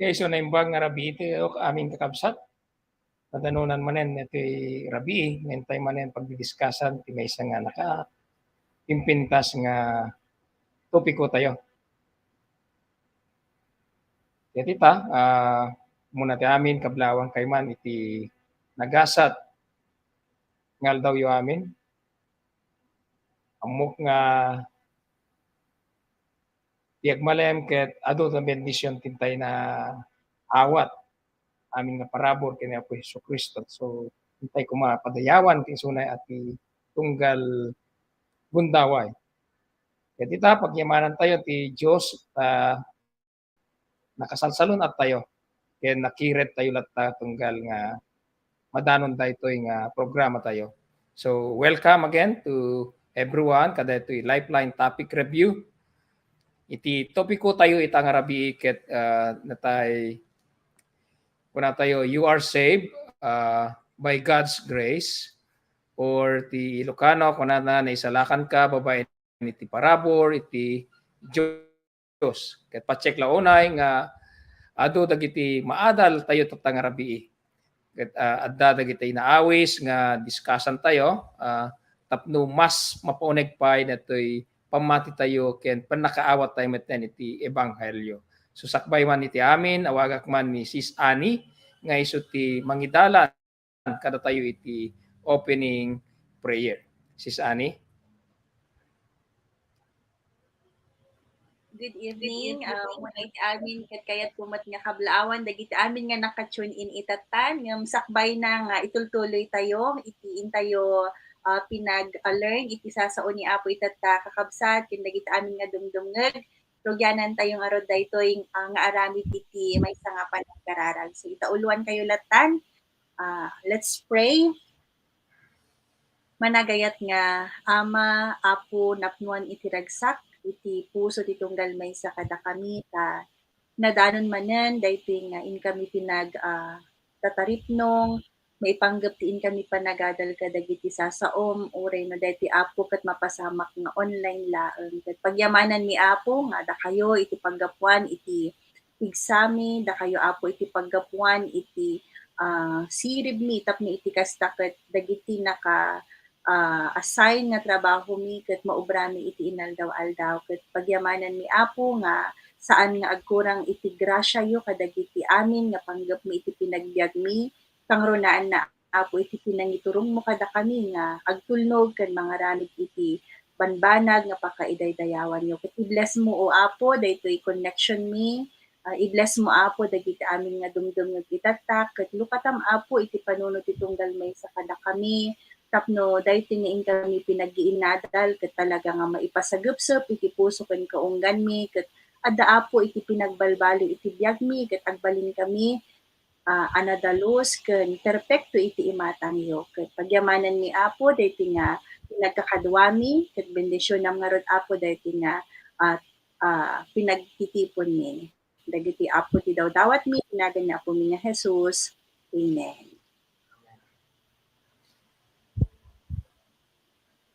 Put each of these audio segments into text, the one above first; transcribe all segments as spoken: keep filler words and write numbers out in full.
Okay, so naimbag nga rabii tayo, amin kakabsat. Padanonan manen iti rabii, ngayon tayo manen pagdidiskasan ti maysa nga nakapimpintas nga topiko tayo. Ket ita, ah, muna ti amin, kablaawan kayman iti nagasat nga aldawyo amin. Ammok nga ti agmalem ket adu ti bendision ti intay naawat amin nga parabur ken ni Apo Jesu-Cristo. So, intay koma padayawan ti isuna a ti tunggal gundaway. Ket ita, pagyamanan tayo ti Dios, ta nakasalsalun-at tayo ken nakired tayo latta tunggal nga madanon daytoy nga programa tayo. So, welcome again to everyone kadaytoy Lifeline Topic Review. Iti topiko tayo ita nga rabii ket, ah, natay, kuna tayo, "You are saved, ah, by God's grace," or ti Ilocano, kunana, "Naisalakan ka babaen iti parabur iti Dios." Ket patsekla unay nga adu dagiti maadal tayo tatta nga rabii. Ket, ah, adda dagiti naawis nga diskasan tayo, ah, tapno mas mapauneg pay datoy pammati tayo ken pannakaawat tayo metten iti ebanghelio. So, sakbay man iti amin, awagak man ni Sis Annie nga isu ti mangidalan kadatayo iti opening prayer. Sis Annie? Good evening. Ah, muna iti amin ket kayat ko met nga kablaawan dagiti amin nga naka-tune in itatan, ngem sakbay na nga itultuloy tayo iti intayo, ah, pinag-learn iti sasao ni Apo itatta, kakabsat, ken dagiti amin nga dumdumngeg. Rugianan tayo ngarud daytoy, ah, nga aramid iti maysa nga panagkararag. So, ita uloan kayo latan. Ah, let's pray. Managayat nga Ama, Apo, napnoan iti ragsak, iti puso ti tunggal maysa kadakami, ta nadanon manen daytoy nga inkami pinag, ah, tataripnong, maipanggep ti inkami panagadal kadagiti sasaom, uray no daytoy Apo ket mapasamak nga online laeng. Ket pagyamananmi Apo nga dakayo iti paggapuan iti pigsami, dakayo Apo iti paggapuan iti, ah, siribmi tapno iti kasta ket dagiti naka, ah, assign nga trabahomi ket maubrami iti inaldaw-aldaw. Ket pagyamananmi Apo nga saan nga agkurang iti grasiayo kadagiti amin nga panggepmi iti pinagbiagmi, kangrunaanna Apo iti pinangiturongmo kadakami nga agtulnog ken mangaramid iti banbanag nga pakaidaydayawanyo. Ket i-bless mo, O Apo, daytoy connection mi. Ah, i-bless mo, Apo, dagiti amin nga dumdumngeg itatta, ket lukatam, Apo, iti panunot ti tunggal maysa kadakami, tapno daytoy nga inkami pinaggiinnadal ket talaga nga maipasagepsep iti puso ken kaungganmi, ket adda, Apo, iti pinagbalbaliw iti biagmi, ket agbalinkami ah, a nadalus ken perpekto iti imatangyo. Ket pagyamananmi, Apo, daytoy nga pinagkakaduami, ket bendisionam ngarud, Apo, daytoy nga, ah, ah, pinagtitiponmi. Dagiti, Apo, ti dawdawatmi, iti nagan ni Apomi nga Jesus. Amen.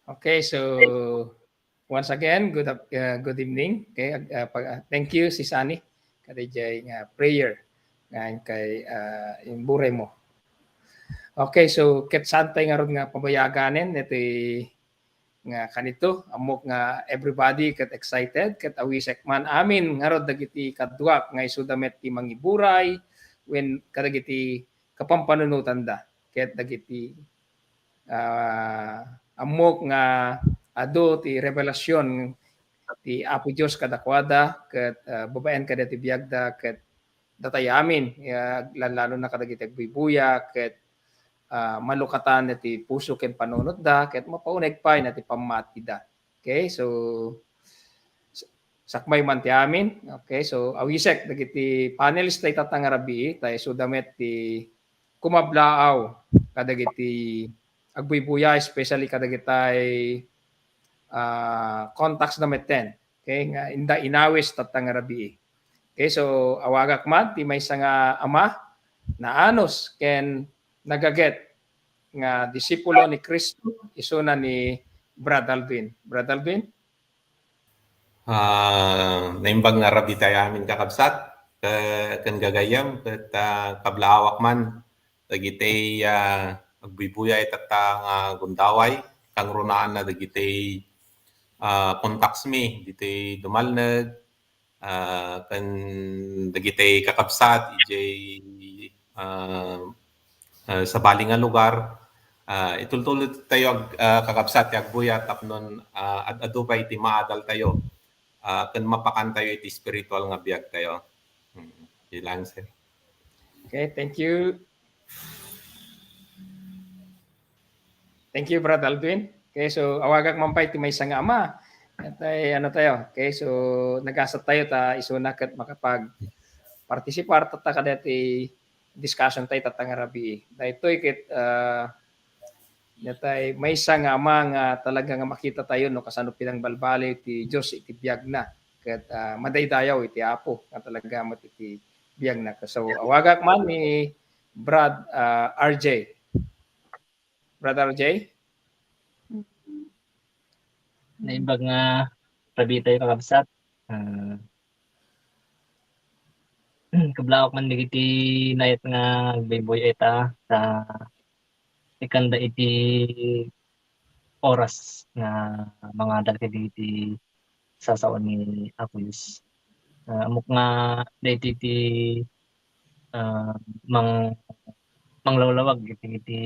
Okay, so once again, good ap-, uh, good evening. Okay, uh, pag, uh, thank you, Sis Annie, kadaydiay nga prayer nga inkay, uh, imburay mo. Okay, so ket saan tay ngarud nga pabayaganen iti nga kanito, ammok nga everybody ket excited, ket awisek man amin ngarud dagiti kaduak nga isuda met ti mangiburay wen kadagiti kapanpanunotanda ket dagiti, ah, ammok nga adu ti revelasyon ti Apo Dios kadakuada ket, ah, babaen kadaytoy biagda ket datay amin, ya, lalo na kadagiti agbuybuya ket, ah, malukatan ti puso ken panunotda ket mapauneg pay na ti pammatida. Okay, so, s-, sakbay man ti amin. Okay, so, awisek dagiti panelist dayta nga rabii, ta isuda met ti kumablaaw kadagiti agbuybuya, especially kadagitay, ah, contacts na metten. Okay, nga inda inawis tatta nga rabii. Okay, so awagak man ti maysa nga ama, naanus ken nagaget nga disipulo ni Cristo, isuna ni Brad Aldwin. Brad Aldwin? Ah, naimbag nga rabii tayo amin, kakabsat. eh, ken gagayyem ket, ah, kablaawak man dagiti, ah, agbuybuya itatta nga gundaway, kangrunaanna dagiti, ah, contacts mi, ditoy Dumalneg, ah, ken dagiti kakabsat idiay, ah, ah, sabali nga lugar. Ah, itultuloy tayo ag-, ah, kakabsat, ti agbuya tapno, ah, ad-adu pay ti maadal tayo, ah, ken mapakan tayo iti spiritual nga biag tayo. Mm, ilan, sir? Okay, thank you. Thank you, Brad Aldwin. Okay, so awagak man pay ti maysa nga ama. Itay, ano tayo? Okay, so nagasat tayo ta isuna ket makapag-participar tatta kadaytoy discussion tayo tatta nga rabii. Daytoy ket, ah, itay maysa nga ama nga talaga nga makita tayo no kasano pinangbalbaliw ti Dios iti biagna. Ket, ah, madaydayaw iti Apo nga talaga met iti biagna. So awagak man ni Brad, ah, R J. Brother R J? Naimbag nga rabii tayo, kakabsat. Ah, kablaawak man dagiti nayat nga agbuybuya ita ta ikanda iti oras nga mangadal kadagiti sasao ni Apo Dios. Ah, ammok nga daytoy ti, ah, mang-, manglawlawag iti, iti,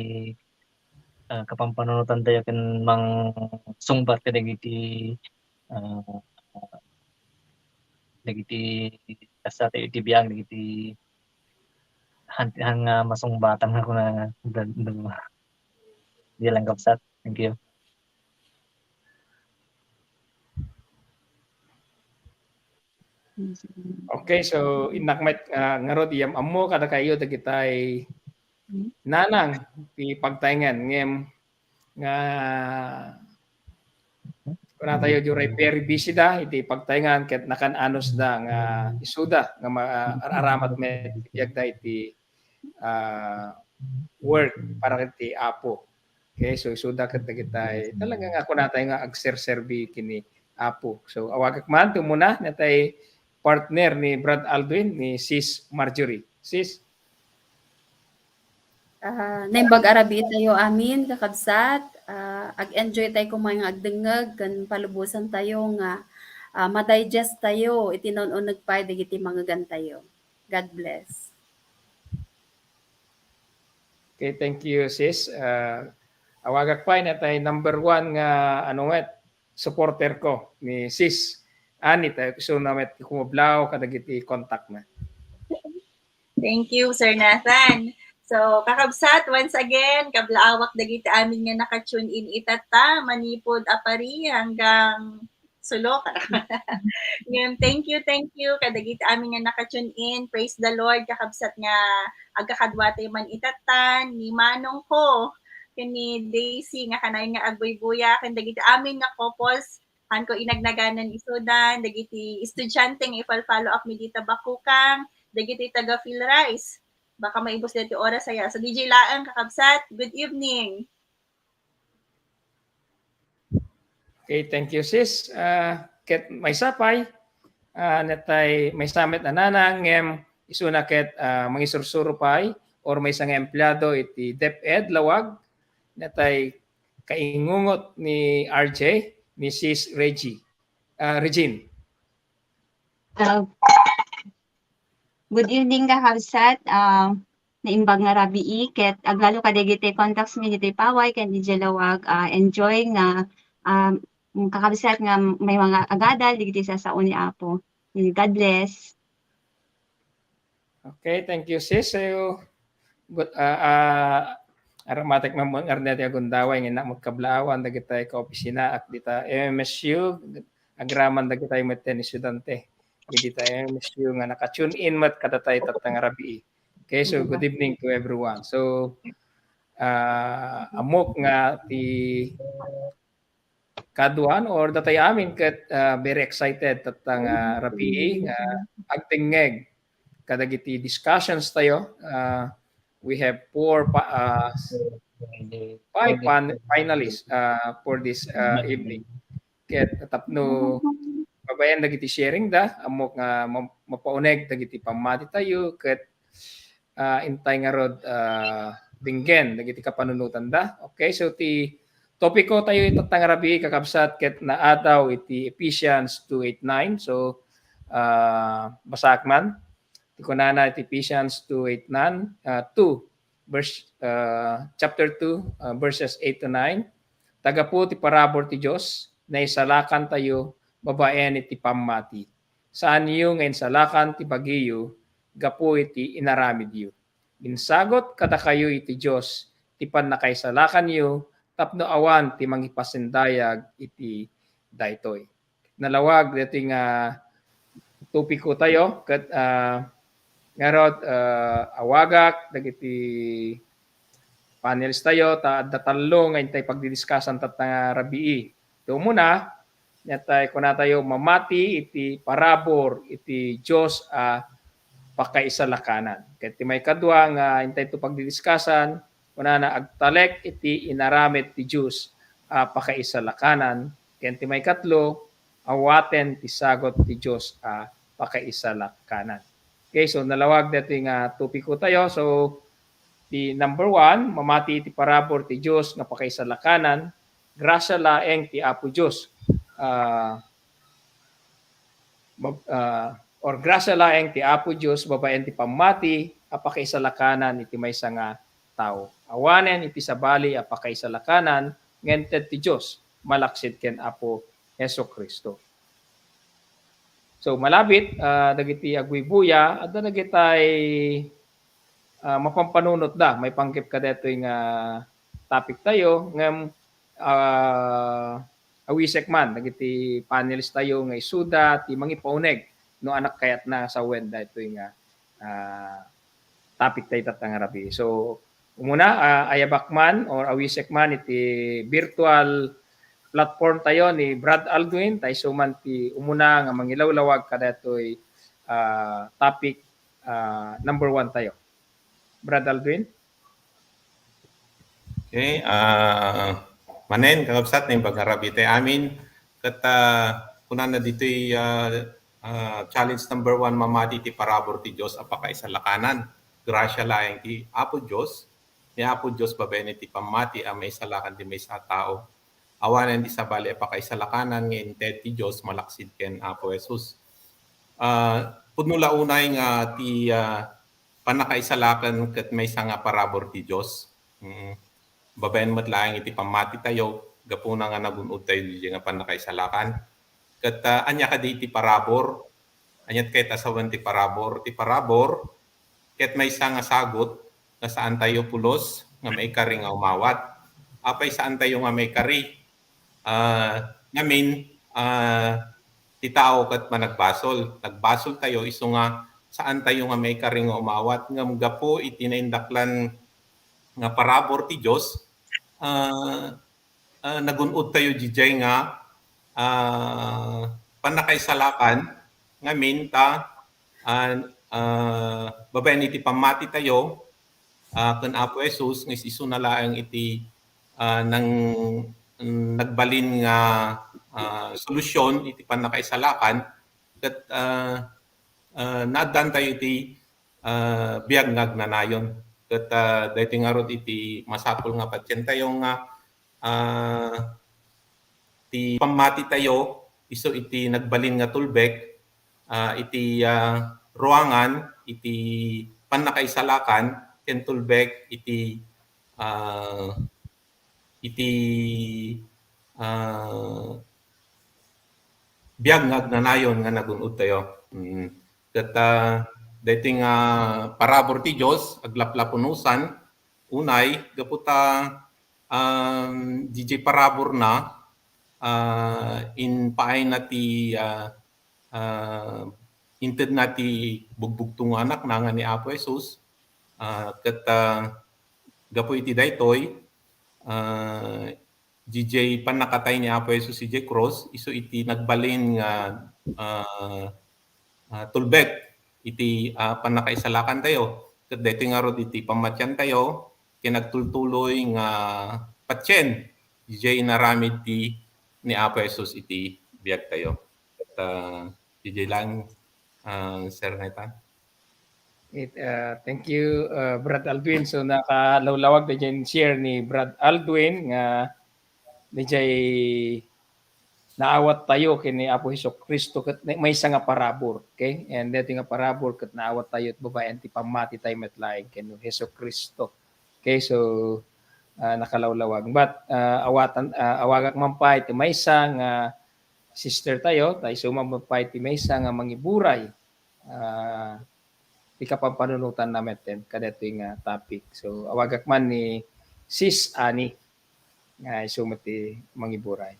ah, kapampanunotan tayo ken mangsungbat kadagiti, ah, dagiti kasta tayo iti biag, dagiti han-, han nga masungbatan nga kuna, da-, da-, di lang, kabsat. Thank you. Okay, so innak met, ah, ngarud, iyam ammo kadakayo dagitay nanang ti pagtaengan ngem nga kuna tayo, diay very busy da iti pagtaengan ket nakan-anusda nga isuda nga ma-, ar-aramat met iti biagda iti, ah, work para iti Apo. Okay, so isuda ket dagitay talaga nga kuna tayo nga agserserbi kini Apo. So awagak man ti umuna, natay partner ni Brad Aldwin, ni Sis Marjorie. Sis? Ah, naimbag a rabii tayo amin, kakabsat. Ah, ag-enjoy tayo koma nga agdengngeg ken palubosan tayo nga, ah, ma-digest tayo iti naun-uneg pay dagiti mangegan tayo. God bless. Okay, thank you, sis. Ah, awagak pay natay number one nga, ano met, supporter ko ni Sis Annie, ta isuna met kumablaw kadagiti contact na. Thank you, Sir Nathan. So, kakabsat, once again, kablaawak dagiti amin nga naka-tune in itatta, manipud a Paris hanggang Sulu. Ngem, thank you, thank you kadagiti amin nga naka-tune in. Praise the Lord, kakabsat, nga agkakadua tayo man itatta, ni manong ko ken ni Daisy nga kanayon nga agbuybuya, ken dagiti amin nga couples, hanko inagnaganan isudan, dagiti estudiante nga ipal-follow up mi dita Bakukang, dagiti taga Phil Rice. Baka maibus daytoy oras aya. So, D J laeng, kakabsat, good evening. Okay, thank you, sis. Ah, ket maysa pay, ah, natay maysa met a nanang, ngem isuna ket, ah, mangisursuro pay or maysa nga empleado iti DepEd Laoag, natay kaingungot ni R J, ni Sis Reggie, ah, Regine. Ah, good evening, kakabsat. Ah, naimbag nga rabii, ket aglalo kadagiti contacts mi ditoy Paway ken idiay Laoag, ah, enjoy nga, ah, kakabsat nga may mga agadal dagiti sasao ni Apo. God bless. Okay, thank you, sis. So, but, ah, ah, aramatek man mo ngarud ti agundaway nga innak met kablaawan dagitay kaopisinaak dita M M S U, agraman dagitay met ti estudiante dita M M S U nga naka-tune in met kadatay tatta nga rabii. Okay, so good evening to everyone. So, ah, ammok nga ti kaduan or datay amin ket, ah, very excited tatta nga rabii nga agdengngeg kadagiti discussions tayo. Ah, we have four pa-, ah, five pan-, finalists, ah, for this, ah, evening. Ket tapno babaen dagiti sharing da, ammok nga ma-, mapauneg dagiti pammati tayo, ket, ah, intay ngarud, ah, denggen dagiti kapanunotanda. Okay, so ti topiko tayo itatta nga rabii, kakabsat, ket naadaw iti Ephesians two eight nine. So, ah, basaak man. Ti kunana iti Ephesians two eight nine, ah, two, verse, ah, chapter two, ah, verses eight to nine. Ta gapu ti parabur ti Dios, naisalakantayo babaen iti pammati. Saanyo nga insalakan ti bagiyo gapu iti inaramidyo. Insagut kadakayo iti Dios ti pannakaisalakanyo tapno awan ti mangipasindayag iti daytoy. Nalawag daytoy nga topiko tayo ket, ah, ngarud, ah, awagak dagiti panels tayo ta adda tallo nga intay pagdidiskasan tatta nga rabii. Ti umuna, natay kunatayo mamati iti parabur iti Dios a pakaisalakanan. Ket ti maikadua nga intay to pagdidiskasan, kunana agtalek iti inaramid ti Dios a pakaisalakanan. Ken ti maikatlo, awaten ti sagut ti Dios a pakaisalakanan. Okay, so nalawag daytoy nga topiko tayo. So, ti number one, mamati iti parabur ti Dios nga pakaisalakanan, grasia laeng ti Apo Dios. Ah, bab-, ah, or grasia laeng ti Apo Dios babaen ti pammati a pakaisalakanan iti maysa nga tao. Awanen iti sabali a pakaisalakanan nga inted ti Dios malaksid ken Apo Jesu-Cristo. So, malabit, ah, dagiti agbuybuya, adda dagitay, ah, mapampanunotda, maipanggep kadaytoy nga topic tayo, ngem, ah, awisek man dagiti panels tayo nga isuda ti mangipauneg no anak kayatna sawen daytoy nga, ah, topic tayo tatta nga rabii. So, umuna, ah, ayabak man or awisek man iti virtual platform tayo ni Brad Aldwin, ta isu man ti umuna nga mangilawlawag kadaytoy, ah, topic, ah, number one tayo. Brad Aldwin? Okay, ah, manen, kakabsat, naimbag nga rabii tayo amin. Ket, ah, kunana ditoy, ah, ah, challenge number one, mamati ti parabur ti Dios a pakaisalakanan. Grasia laeng ti Apo Dios, ni Apo Dios babaen iti pammati a maisalakan ti maysa a tao. Awanen ti sabali a pakaisalakanan nga inted ti Dios malaksid ken Apo Jesus. Ah, pudno la unay nga ti, ah, pannakaisalakan ket maysa nga parabur ti Dios. Mm. Babaen met laeng iti pammati tayo, gapuna nga nagun-od tayo diay nga pannakaisalakan. Ket, ah, ania kadi ti parabur? Ania ti kayat a sawen ti parabur? Ti parabur, ket maysa nga sagut nga saan tayo pulos nga maikari nga umawat. Apay saan tayo nga maikari? Ah, ngamin, ah, ti tao ket managbasol. Nagbasol tayo isu nga saan tayo nga maikari nga umawat ngem gapu iti naindaklan nga parabur ti Dios, ah, ah, nagun-od tayo didiay nga, ah, pannakaisalakan ngamin ta, ah, ah, babaen iti pammati tayo, ah, ken Apo Jesus nga is-isuna laeng iti, ah, nang-, nagbalin nga, ah, solusyon iti pannakaisalakan ket, ah, ah, naaddan tayo iti, ah, biag nga agnanayon. Ket, ah, daytoy ngarud iti masapul nga patien tayo nga, ah, ti pammati tayo isu iti nagbalin nga tulbek, ah, iti, ah, ruangan, iti pannakaisalakan, ken tulbek iti, ah, iti, ah, biag nga agnanayon nga nagun-od tayo. Mm. Ket, ah, daytoy nga parabur ti Dios, aglaplapunosan, unay, gapu ta, um, didiay paraburna, ah, impaayna ti, ah, ah, intedna ti bugbugtong nga anakna nga ni Apo Jesus, ah, ket, ah, gapu iti daytoy, ah, didiay pannakatay ni Apo Jesus idiay krus, isu iti nagbalin nga, ah, ah, tulbek iti, ah, pannakaisalakan tayo. Ket daytoy ngarud iti pammatian tayo, ken agtultuloy nga patien, didiay inaramid ti ni Apo Jesus iti biag tayo. ah, D J lang, ah, Sir Nathan. It, ah, thank you, ah, Brad Aldwin. So, nakalawlawag na dyan share ni Brad Aldwin nga ni jay naawat tayo ken ni Apo Jesu-Cristo ket ni-, maysa nga parabur, okay? And daytoy nga parabur ket naawat tayo et babaen ti pammati tayo met laeng ken ni Jesu-Cristo. Okay, so, ah, nakalawlawag. But, ah, awatan, ah, awagak man pay ti maysa nga sister tayo, ta isu man pay ti maysa nga mangiburay, ah, ti kapampanunotanna met ken kadaytoy nga topic. So, awagak man ni Sis Annie. Nga isu met ti mangiburay.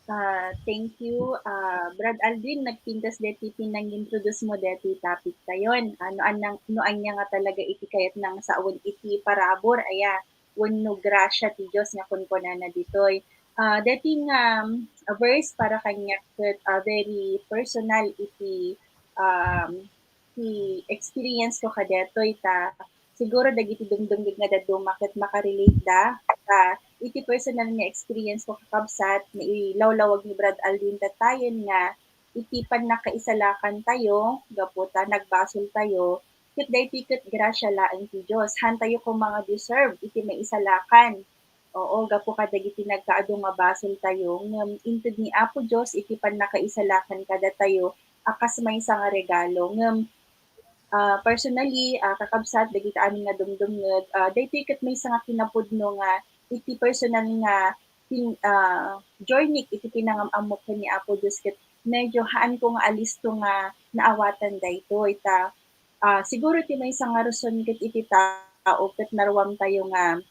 Ah, thank you, ah, Brad Aldwin, nagpintas deti ti nang-introduce mo deti topic tayon. Ah, no anya, no anya nga talaga iti kayat nang sawen iti parabur, aya, wenno grasia ti Dios nga kunkunana ditoy. Ah, deti nga, um, verse para kaniak ket, ah, very personal iti, um, ti experience ko kadetoy ta siguro dagiti dumdumngeg nga dadduma ket makarelate da. Ta iti personal nga experience ko, kakabsat, nailawlawag ni Brad Aldwin tattayen nga iti pannakaisalakan tayo gapu ta nagbasol tayo, ket daytoy ket grasia laeng ti Dios. Haantayo koma nga deserve iti maisalakan. Oo, gapu kadagiti nagkaadu nga basol tayo, ngem inted ni Apo Dios iti pannakaisalakan kadatayo a kas maysa nga regalo. Ngem, ah, personally, ah, kakabsat, dagiti amin nga dumdumngeg, ah, daytoy ket maysa nga kinapudno nga iti personal nga pin-, ah, journey iti pinangam-ammok ken ni Apo Dios ket medyo haanko nga alisto nga naawatan daytoy. Ta, ah, siguro ti maysa nga rason ket iti tao ket naruam tayo nga,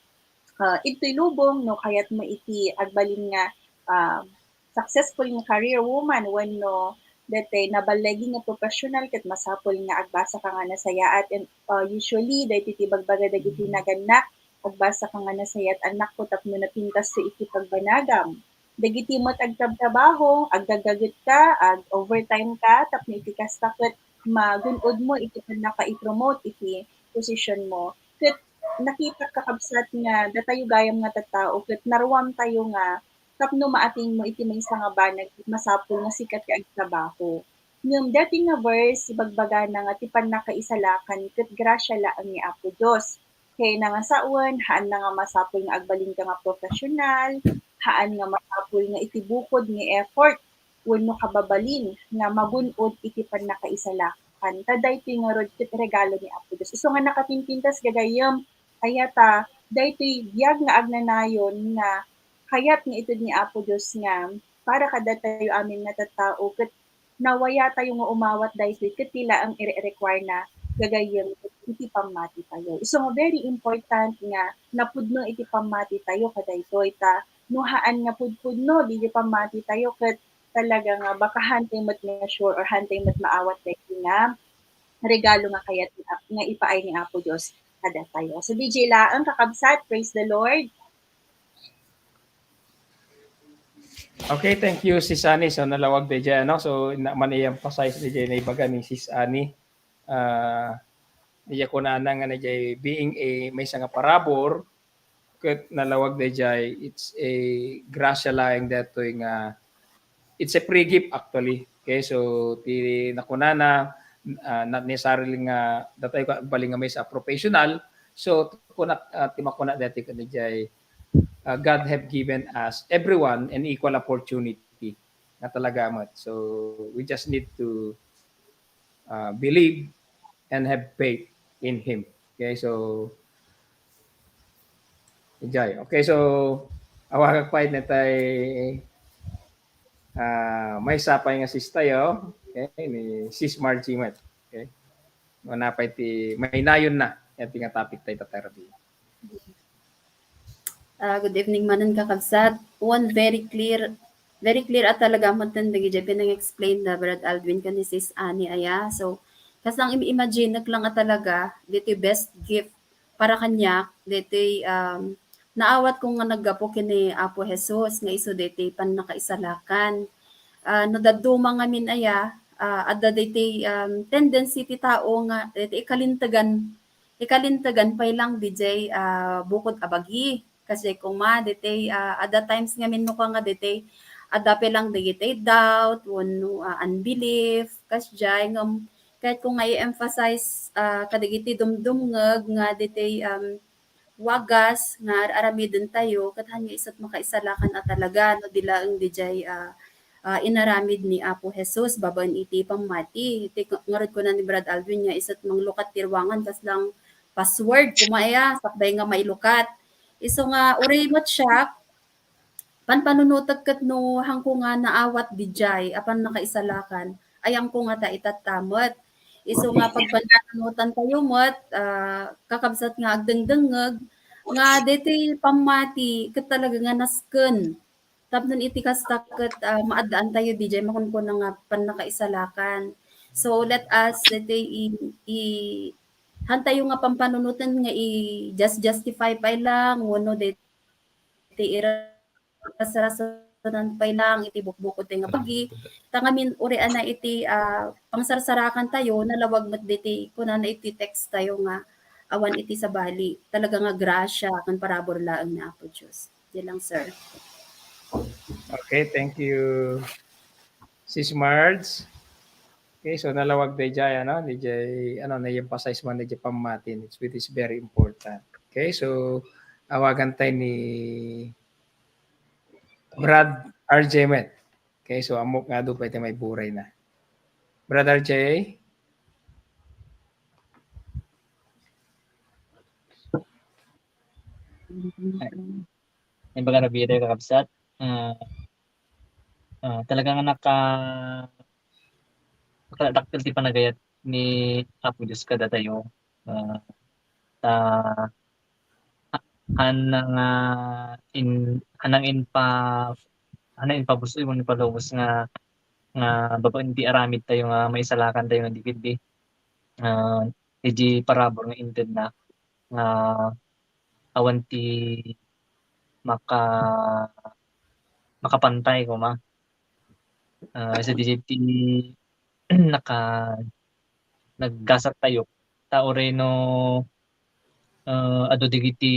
ah, idtoy lubong no kayat mo iti agbalin nga, ah, successful nga career woman wenno daytoy naballigi nga professional ket masapul nga agbasa ka nga nasayaat. And, ah, usually, daytoy ti ibagbaga dagiti nagannak, agbasa ka nga nasayaat, annakko, tapno napintasko iti pagbanagam. Dagiti met agtrabtrabaho, aggaggaget ka, ag-overtime ka, tapno iti kasta ket magun-od mo iti pannaka-promote iti position mo. Ket nakitak, kakabsat, nga datayo gayam nga tattao ket naruam tayo nga tapno ma-attain mo iti maysa nga banag, masapul nga sika ti agtrabaho. Ngem daytoy nga verse, ibagbagana nga ti pannakaisalakan ket grasia laeng ni Apo Dios. Kayatna nga sawen, haanna nga masapul nga agbalinka nga professional, haan nga masapul nga iti bukod nga effort wenno kababalin nga magun-od iti pannakaisalakan. Ta daytoy ngarud ket regalo ni Apo Dios. Isu nga nakapinpintas gagayyem, aya ta daytoy biag nga agnanayon nga kayat nga ited ni Apo Dios nga para kadatayo amin nga tattao ket nawayatayo nga umawat daytoy ket ti laeng ire-require na gagayyem iti pammati tayo. Isu nga very important nga napudno iti pammati tayo kadaytoy ta no haan nga pudpudno didi pammati tayo ket talaga nga baka haantay met nga sure or haantay met maawat daytoy nga regalo nga kayat nga ipaay ni Apo Dios kadatayo. So, D J laeng, kakabsat, praise the Lord. Okay, thank you, Sis Annie. So, nalawag daydiay, ano? So, na, man i-emphasize daydiay naibaga ni Sis Annie. Ah, daydiay kunana nga daydiay being a maysa nga parabur, ket nalawag daydiay, it's a gracia laeng daytoy nga, it's a free gift actually. Okay, so ti nakunana, ah, not necessarily nga datayo agbalin nga maysa a professional. So, kuna, ah, ti makuna daytoy ket daydiay, ah, God have given us, everyone, an equal opportunity nga talaga met. So, we just need to, ah, believe and have faith in Him. Okay, so, enjoy. Okay, so, awagak pay natay, ah, maysa pay nga sis tayo. Okay, ni Sis Margie met. Okay. Manapay ti mainayon na, iti nga topic tayo tatarbi. Ah, good evening manen, kakabsat. One very clear, very clear a talaga manen dagiti pinang-explain da Brad Aldwin ken ni Sis Annie aya. So, kas lang im-, imagine lang a talaga, ditoy best gift para kaniak, ditoy, um, naawat ko nga naggapu ken ni Apo Jesus nga isu ditoy pannakaisalakan. Ah, no dadduma ngamin aya, ah, adda ditoy, um, tendency ti tao nga ditoy ikalintegan ikalintegan pay lang ditoy, ah, bukod a bagi. Kasi koma, ditoy, ah, at the times ngamin no kua nga ditoy, adda pay lang dagiti doubt wenno, ah, unbelief, kasdiay. Ngem kayatko nga i-emphasize, ah, kadagiti dumdumngeg nga ditoy, um, wagas nga ar-aramidentayo, ket haan nga isu ti makaisalakan a talaga no di laeng didiay, ah, ah, inaramid ni Apo Jesus babaen iti pammati. Iti ngarud kuna ni Brad Alvin nga isu ti manglukat ti ruangan, kasla nga password koma aya, sakbay nga mailukat. Isu nga uray met siak, panpanunotek ket no haanko nga naawat didiay a pannakaisalakan, ay haanko nga ta itatta met. Isu nga pagpanpanunotantayo met, ah, kakabsat nga agdengdengngeg, nga ditoy pammati ket talaga nga nasken. Tapno iti kasta ket, ah, maaddaantayo didiay makunkuna nga pannakaisalakan. So, let us, ditoy i-, i-, haantayo nga pampanunoten nga i-just-justify pay lang wenno ditoy irasrasanan pay lang iti bukbukod tayo nga pagi. Ta ngamin, uri a na iti, ah, pangsarsarakantayo, nalawag met ditoy, kunana iti texttayo nga awan iti sabali. Talaga nga grasya ken parabur laeng ni Apo Dios. Di lang, sir. Okay, thank you, Sis Marge. Okay, so nalawag diay, ano, diay, ano, na-emphasize man diay pammatin, it's, which is very important. Okay, so awagan tayo ni Brad R J met. Okay, so ammok nga adu pay ti maiburay na. Brad R J? Ay, imbag a rabii, kakabsat. Ah, ah, talaga nga naka-, nakadakkel ti panagayat ni Apo Dios kadatayo. Ah, ta, ha-, hanang, ah, in-, hanang inpa-, hanang inpabusoy wenno inpalubos nga, nga babaen ti aramidtayo nga maisalakantayo nga di ketdi. Ah, iti parabur nga intedna nga awan ti maka-, makapantay koma. Ah, isu diay ti naka-, naggasat tayo. Ta uray no, ah, adu dagiti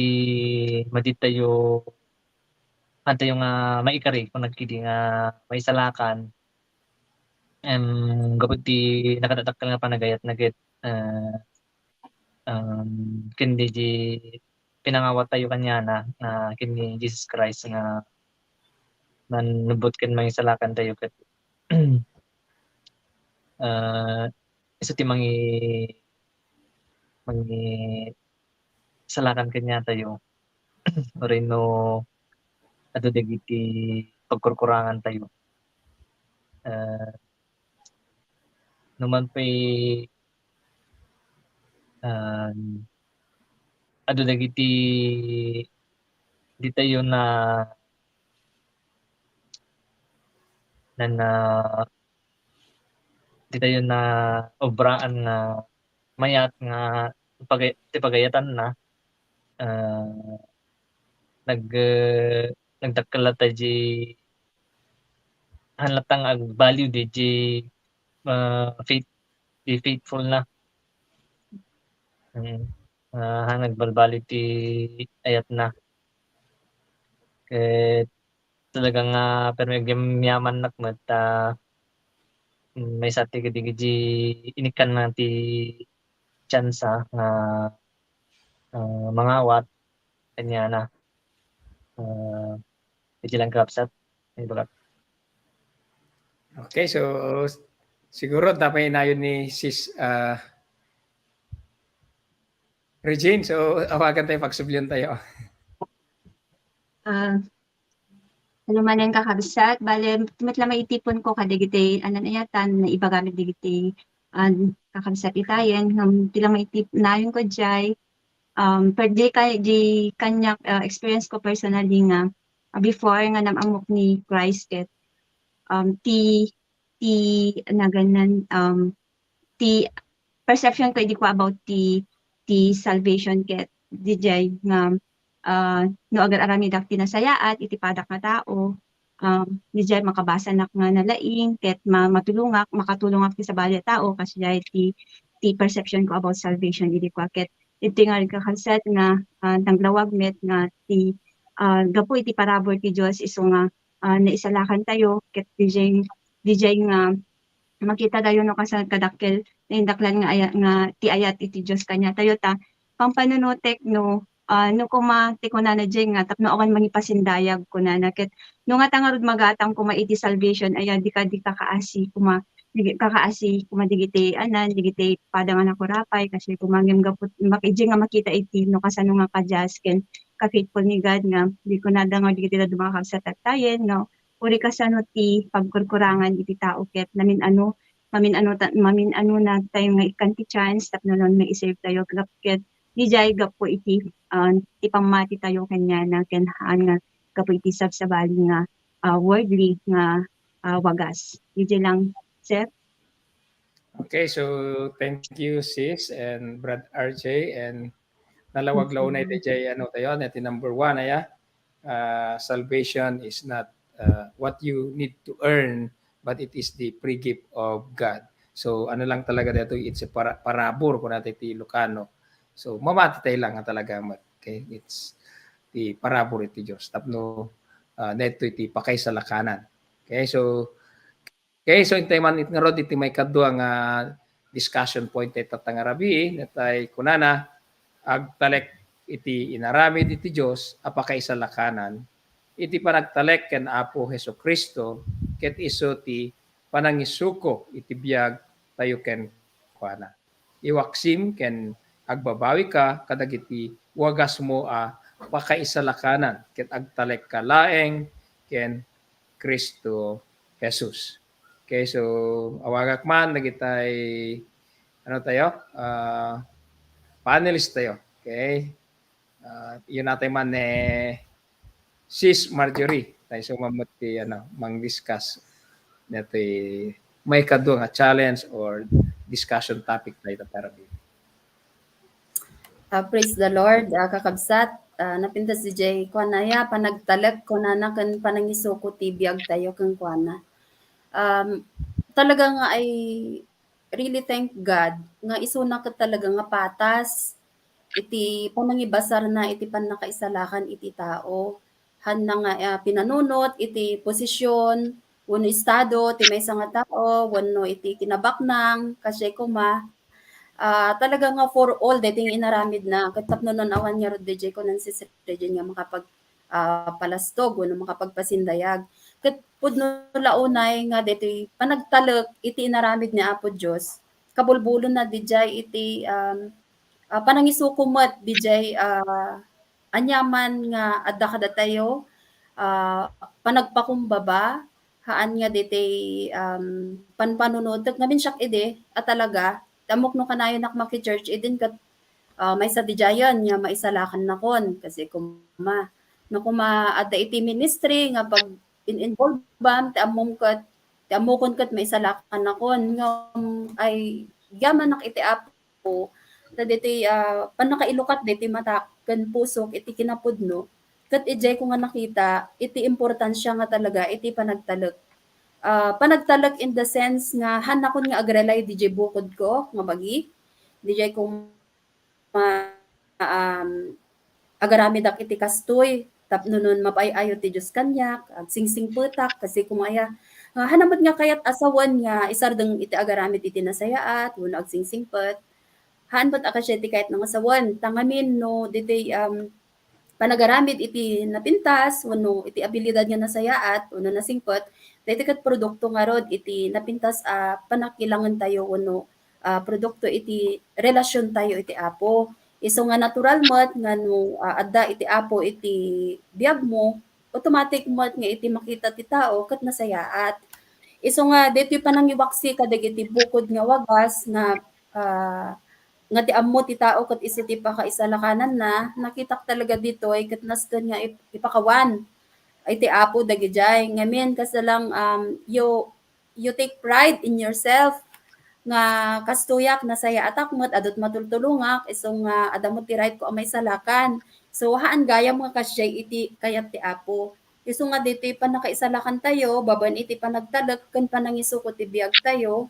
maditayo, haantayo nga maikari, kunana ketdi nga maisalakan, em, gapu ti nakadakkel nga panagayatna ket, ah, um, ken diay pinangawat tayo kaniana, ah, ken ni Jesus Christ nga mannubbot ken mangisalakan tayo ket, ah, isu ti mangi-, mangisalakan kaniatayo. Uray no adu dagiti pagkurkurangantayo. Ah, no man pay, ah, adu dagiti ditayo na, na, na, ditayo na obraan nga mayat nga pagay-, ti pagayatanna, ah, nag-, eh, nagdakkel latta diay, haan latta nga agbaliw diay, ah, faith, diay faithfulna. Mm. Ah, haan nagbalbaliw ti ayatna. Ket talaga nga permi agyamyamannak met ta, mm, maysa ti kadagiti inikkanna ti tsansa nga, ah, mangawat kaniana. Ah, iti lang, kakabsat, ibagak. Okay, so siguro adda pay inayon ni Sis, ah, Regine, so awagan tayo, pagsublian tayo. Ah, ano manen, kakabsat, bale, met la maitiponko kadagiti, ano na yata, naibaga met dagiti, ah, kakabsat itayen, ngem ti la maitip-, nayonko diay, um, per di ka-, di kaniak, ah, experience ko personally nga, ah, before nga nam-ammok ni Christ ket, um, ti, ti nagannan, um, ti perception ko idi ko about ti, ti salvation ket diay nga, ah, no agar-aramidak ti nasayaat iti padak nga tao, um, diay makabasanak nga nalaing ket ma-, matulongak, makatulongak ti sabali a tao, kasdiay ti, ti perception ko about salvation idi ko. Ket iti nga kakabsat nga, ah, naglawag met nga ti, ah, gapu iti parabur ti Dios isu nga ah, naisalakan tayo, ket dijay, dijay nga makita tayo no kasano kadakkel, naindaklan nga aya-, nga ti ayat iti Dios kaniatayo ta, pampanunotek no, ah, no koma ti kunana diay nga tapno awan mangipasindayag kunana ket no ngata ngarud magatang koma iti salvation, aya dika, dika kaasi koma, dika kaasi koma digiti anan, digiti pada nga nakurapay, kasi koma ngem gapu, mak-, idiay nga makita iti no kasano nga kadias ken ka-faithful ni God nga di kunada nga digiti dadduma nga kabsat tattayen nga uri kasano ti pagkurkurangan iti tao ket namin-ano, mamin-ano ta-, mamin-ano na tayo nga ikkan ti chance tapno non maisave tayo gap-, ket dijay gapu iti, ah, ti pammati tayo kaniana ken haan nga gapu iti sabsabali nga, ah, worldly nga, ah, wagas. Dijay lang, sir. Okay, so thank you, sis and Brad R J, and nalawag la unay daydiay, ano, tayo, na ti number one, aya, ah, salvation is not, ah, what you need to earn, but it is the free gift of God. So, ano lang talaga dito, it's a para-, parabur, kung natin ti Ilocano. So, mamati tayo lang nga talaga, mat-, okay? It's the parabur iti Dios. Tapno, ah, neto iti pakaisalakanan. Okay, so, Okay, so intay man it ngarud iti maikadua nga discussion point ti tatta nga rabii, natay kunana, agtalek iti inaramid iti Dios a pakaisalakanan, iti panagtalek ken Apo Jesu-Cristo, ket isu ti panangisuko iti biag tayo kenkuana. Iwaksim ken agbabawika kadagiti wagasmo a pakaisalakanan ket agtalekka laeng ken Cristo Jesus. Okay, so awagak man dagitay, ano tayo? Ah, panelist tayo. Okay? Ah, yun natay man ni Sis Marjorie. Tayo so mamuti, ano, mang-discuss dati maikadua nga challenge or discussion topic tayo para. Ah, praise the Lord, ah, kakabsat. Ah, napintas daydiay kuana ya, panagtalek kunana ken panangisuko ti biag tayo kenkuana. Um, talaga nga I really thank God nga isuna ket talaga nga patas iti panangibasarna iti pannakaisalakan iti tao. Hanna nga, ah, pinanunot iti posisyon wenno estado ti maysa nga tao wenno iti kinabaknang, kasdiay koma, ah, talaga nga for all daytoy nga inaramidna. Ket tapno non awan ngarud daydiay kunan Sis Regine nga makapag, ah, palastog wenno makapagpasindayag. Ket pudno la unay nga daytoy panagtalek iti inaramid ni Apo Dios, kabulbulonna daydiay iti, um, ah, panangisuko met daydiay, ah, aniaman nga adda kadatayo, ah, panagpakumbaba, haan nga daytoy, um, panpanunotek. Ngamin siak idi a talaga, ti ammok no kanayonak maki-church idin ket, ah, maysa daydiayen nga maisalakannakon, kasdiay koma. No koma adda iti ministry nga pag-in-involveam, ti ammom ket, ti ammokon ket maisalakannakon. Ngem ay, yamanak iti Apo, ta daytoy, ah, pannakailukat daytoy matak ken pusok iti kinapudno, ket idiay ko nga nakita iti importansia nga talaga iti panagtalek. Ah, panagtalek in the sense nga hannakon nga ag-rely didiay bukodko nga bagi, didiay ko ma-, um, agaramidak iti kastoy tapno non mapaay-ayo ti Dios kaniak, agsingsingpetak, kasdiay koma aya. Ah, haan met nga kayat a sawen nga isardeng iti agaramid iti nasayaat wenno agsingsingpet. Haan met a kasdiay ti kayatna nga sawen. Ta ngamin no ditoy, um, panagaramid iti napintas wenno iti abilidad nga nasayaat wenno nasingpet, daytoy ket produkto ngarud iti napintas a pannakilangentayo wenno, ah, produkto iti relasiontayo iti Apo. Isu nga natural met nga no, ah, adda iti Apo iti biagmo, automatic met nga iti makita ti tao ket nasayaat. Isu nga daytoy panangiwaksi kadagiti bukod nga wagas nga, ah, nga ti ammo ti tao ket isu ti pakaisalakananna, nakitak talaga ditoy ket nasken nga ip-, ipakawan iti Apo dagidiay. Ngamin, kasla lang, um, you, you take pride in yourself nga kastoyak, nasayaatak met, adut matultulongak, isu nga adda met ti right ko a maisalakan. So, haan gayam nga kasdiay iti kayat ti Apo. Isu nga ditoy pannakaisalakantayo, babaen iti panagtalek ken panangisuko ti biagtayo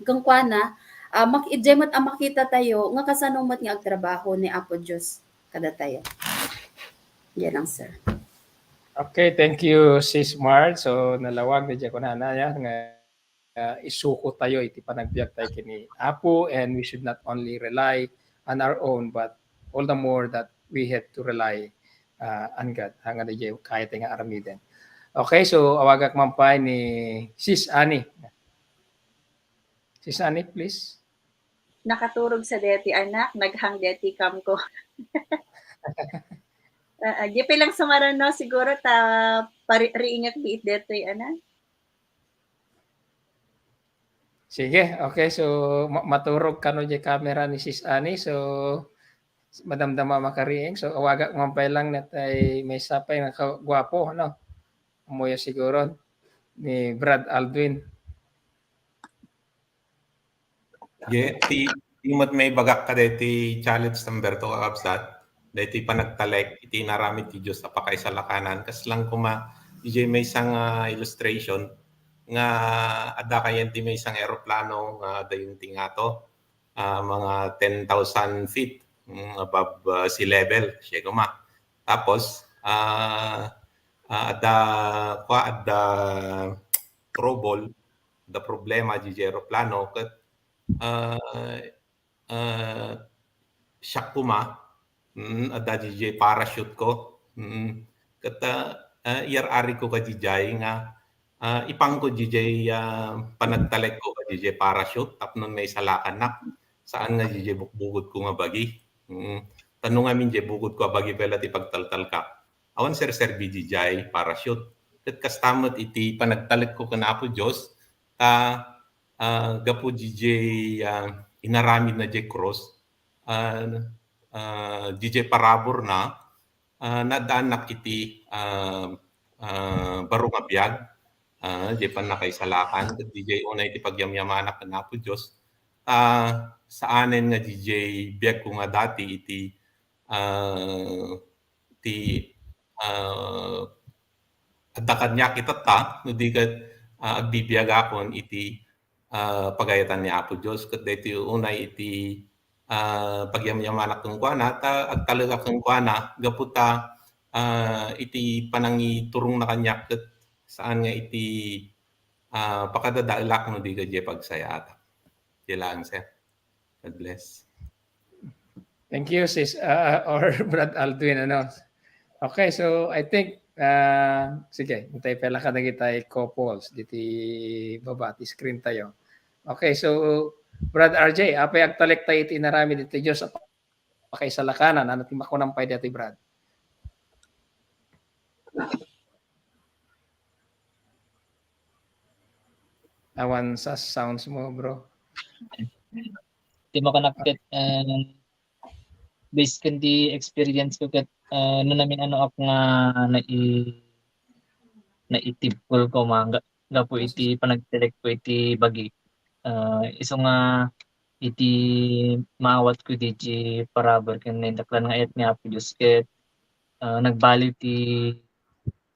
kenkuana, ah, mak-, idiay met a makitatayo nga kasano met nga agtrabaho ni Apo Dios kadatayo. Diay lang, sir. Okay, thank you, Sis Mar. So, nalawag na dyan ko na, na, ya, nga, uh, isuko tayo iti panagbiag tayo kini Apo, and we should not only rely on our own, but all the more that we have to rely, uh, on God. Hanggang na dyan, kaya tayo nga aramiden. Okay, so awagak man pa ni Sis Annie. Sis Annie, please. Nakaturog sa deti, anak, naghang deti kam ko. Ah, ah, di pa lang sumaran, no? Siguro ta pari-, riingak biit detoy, anak. Sige, okay. So, ma-, maturog kano di camera ni Sis Annie. So, madamdama makariing. So, awagak man pa lang natay may sapay nga ka-, gwapo, no? Umuyo siguro ni Brad Aldwin. Ye, ti, ti met maibagak kadaytoy challenge number two, kakabsat. Daytoy panagtalek iti inaramid ti Dios a pakaisalakanan. Kas lang koma, diay maysa nga illustration nga adda kayen ti maysa nga eroplano nga dayon ti ngato, ah, mga ten thousand feet, mm, above, ah, sea level, siya koma. Tapos, ah, ah, adda, kwa, adda trouble, adda problema diay eroplano, ket, ah, ah, siak koma, mm, adda diay parachute ko. Mm. Ket, ah, ah, iyar-arig ko kadiay nga, ah, ipangko diay, ah, panagtalek ko kadiay parachute tapno maisalakanak. Saan nga diay bukbukod ko nga bagi. Mm. Tano ngamin diay bukod ko a bagi pay la ti pagtaltalkak. Awan serserbi diay parachute. Ket kasta met iti panagtalek ko ken Apo Dios, ta, ah, gapu diay, ah, inaramidna diay krus, ah, ah, diay paraburna, ah, naaddaannak iti, ah, ah, baro nga biag, ah, diay pannakaisalakan, ket diay unay ti pagyamyamanak ken Apo Dios. Ah, saanen nga diay biagko nga dati iti, ah, ti, ah, adda kaniak itatta, no di ket, ah, agbibiagakon iti, ah, pagayatan ni Apo Dios. Ket daytoy unay iti, ah, pagyamyamanak kenkuana, ta agtalekak kenkuana, gapu ta, ah, iti panangiturongna kaniak ket saan nga iti, ah, pakadadaelak no di ket diay pagsayaatak. Diay laeng, sir. God bless. Thank you, sis, uh, or Brad Aldwin, ano. Okay, so I think, uh, sige, intay pay la kadagiti couples diti baba ti screen tayo. Okay, so Brad R J, apay agtalek tayo iti inaramid iti Dios a pakaisalakanan, ano ti makunam pay dati, Brad? Awan sa sounds mo, bro. Ti makunak ket, eh, based ken ti experience ko ket, eh, no namin-anoak nga nai-, naitibkol ko, ma-, ga-, gapu iti panagtalek ko iti bagi. Eh, isu nga iti maawat ko diay parabur ken naindaklan nga ayat ni Apo Dios ket, eh, nagbaliw ti,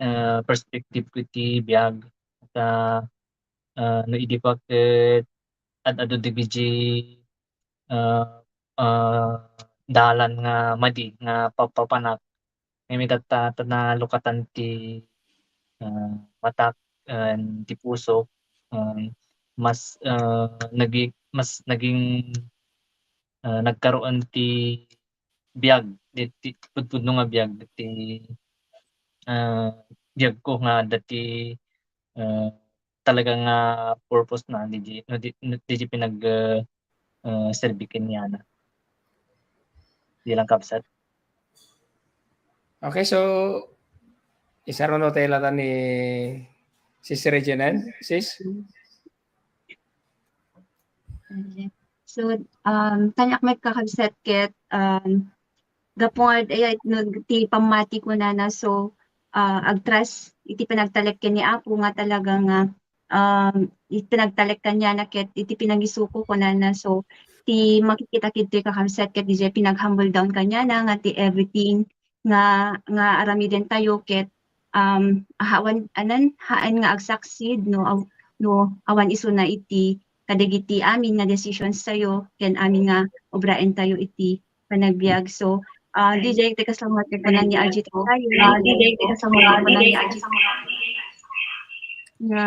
eh, perspective ko iti biag. Ta, ah, no idi pa ket ad-adu dagiti, ah, ah, dalan nga madi nga papapanak, ngem itatta, ta nalukatan ti, ah, matak, ah, ti puso, ah, mas, ah, nagi-, mas naging, ah, nagkaroon ti biag, ti, ti pudpudno nga biag, ti, ah, biagko nga adda ti, ah, talaga nga purpose na, diay, no, di, no, diay pinag, ah, ah, serbi kaniana. Diay lang, kabsat. Okay, so, isaruno tayo lata ni Sis Reginald. Sis? So, um, kaniak met, kakabsat, ket, um, gapu nga, ay, no, ti pammati ko nana, so, ah, agtrust iti panagtalek ken ni Apo nga talaga nga, um, iti panagtalek kaniana ket iti pinangisuko ko nana. So, ti makikita ketdi, kakabsat, ket diay pinag-humble down kaniana nga ti everything nga, nga aramiden tayo ket, um, awan, anan, haan nga agsaksid, no, aw-, no, awan isuna iti kadagiti amin nga decisions tayo ken amin nga obraen tayo iti panagbiag. So, Ah, D J, teka sa mga teka na ni R J tayo. Ah, D J, teka sa mga teka na ni R J. Nga,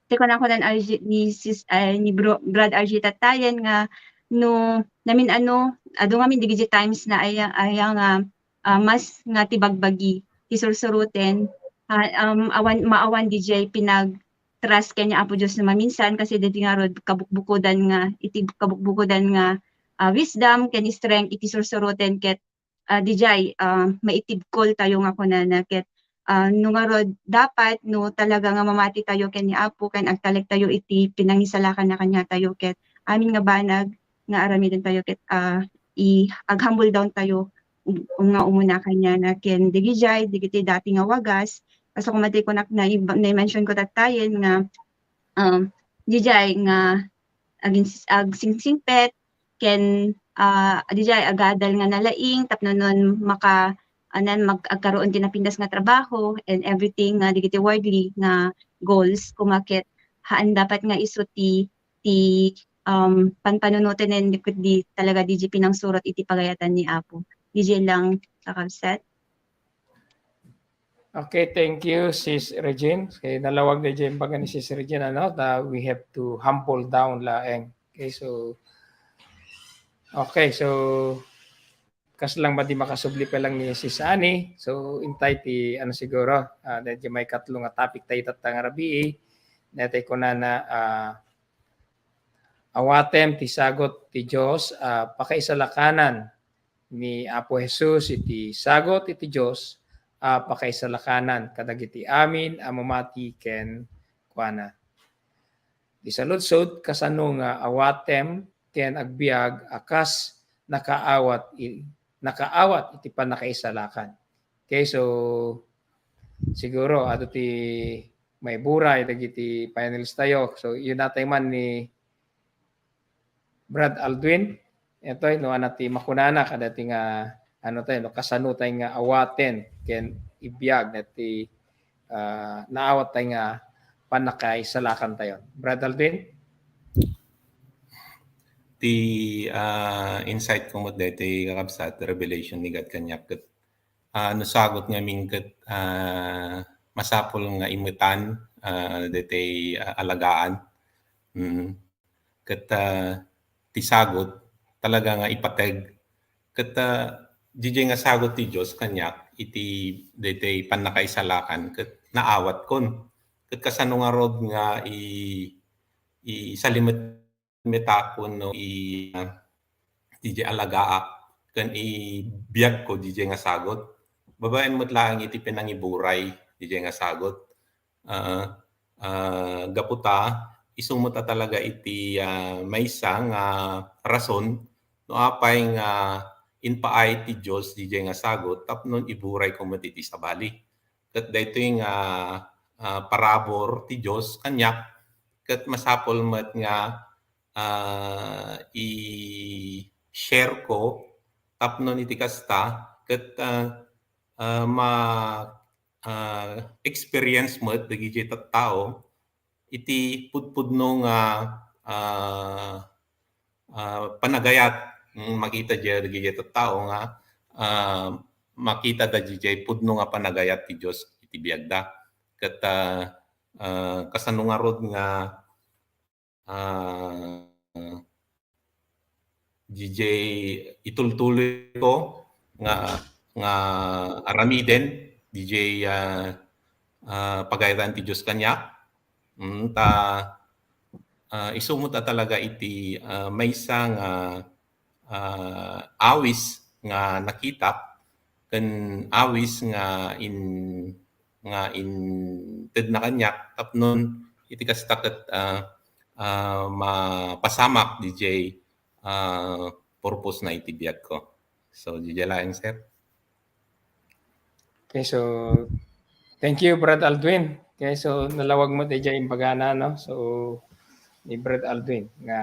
teka na ako ng R J ni sis, ay, ni bro, Brad R J Tatayan nga, no, namin ano, adu ngamin digiti times na aya, aya nga, ah, mas nga ti bagbagi, ti sursuruten, ah, um, awan, maawan D J pinag-trust ken ni Apo Dios no maminsan, kasi dagiti ngarud kabukbukodan nga, iti kabukbukodan nga, ah, wisdom ken strength iti sursuruten ket, ah, D J, ah, maitibkol tayo nga kunana ket, ah, no ngarud dapat no talaga nga mamati tayo ken ni Apo ken agtalek tayo iti pinangisalakan na kaniatayo ket amin nga banag nga aramiden tayo ket, ah, i-, ag-humble down tayo, um, nga umuna kaniana ken dagijay, dagiti dati nga wagas. Kas kumatay kunak na, na-mention ko tattayen nga, um, dijay nga agins-, agsingsingpet ken, ah, dijay agadal nga nalaing tapno no maka-, anan, mag-, agkaroon ti napintas nga trabaho and everything nga dagiti worldly nga goals, kuma ket haan dapat nga isu ti ti, um, panpanunoten ken di talaga D J pinangsurot iti pagayatan ni Apo. D J lang, kakabsat. Okay, thank you, Sis Regine. Okay, nalawag na dyan baga ni Sis Regine, ano, that we have to humble down laeng. Okay, so, okay, so, kas lang madi makasubli pa lang ni Sis Annie. So, intay ti, ano siguro, ah, dahil may katlo nga topic tayo tatta nga rabii. Netay ko na na, ah, awatem ti sagot ti Dios, ah, pakaisalakanan ni Apo Jesus iti sagot iti Dios, ah, pakaisalakanan kadagiti amin a mamati ken kuana. Ti saludsod, kasano nga awatem ken agbiag a kas nakaawat i-, nakaawat iti pannakaisalakan? Okay, so siguro adu ti maiburay dagiti panelist tayo. So, yun natay man ni Brad Aldwin. Ito, no, ano ti makunana, kada ti nga, ano tayo, no, kasano tayo nga awaten ken ibiag na ti, ah, naawat tayo nga pannakaisalakan tayo. Brad Aldwin? Ti, ah, insight ko met daytoy, kakabsat, revelation ni God kaniak ket, ah, nasagot ngamin ket, ah, masapul nga imetan, ah, daytoy, ah, alagaan. Mm. Ket, ah, ti sagot talaga nga ipateg. Ket, ah, didiay nga sagot ti Dios kaniak iti daytoy pannakaisalakan ket naawatkon. Ket kasano ngarud nga i-, isalimet metakon no i-, ah, didiay alagaak ken ibiagko didiay nga sagot. Babaen met laeng iti pinangiburay didiay nga sagot. Ah, ah, gapu ta, isu met a talaga iti, ah, maysa nga rason no apay nga impaay ti Dios didiay nga sagot tapno iburayko met iti sabali. Ket daytoy nga, ah, parabur ti Dios kaniak, ket masapul met nga, ah, i-share ko tapno iti kasta, ket, ah, ah, ma-, ah, experience met dagiti tattao iti pudpudno nga, ah, ah, panagayat. Mm, makita diay dagiti tattao nga, ah, makita da diay pudno nga panagayat ti Dios iti biagda. Ket, ah, ah, kasano ngarud nga, ah, diay itultuloy ko nga, nga aramiden diay, ah, ah, pagayatan ti Dios kaniak. Mm, ta, ah, isu met a talaga iti, ah, maysa nga, ah, awis nga nakitak ken awis nga in-, nga intedna kaniak tapnon iti kasta ket, ah, ah, mapasamak diay, ah, purpose na iti biagko. So, diay laeng, sir. Okay, so thank you, Brad Aldwin. Okay, so nalawag met diay imbagana, no? So, ni Brad Aldwin nga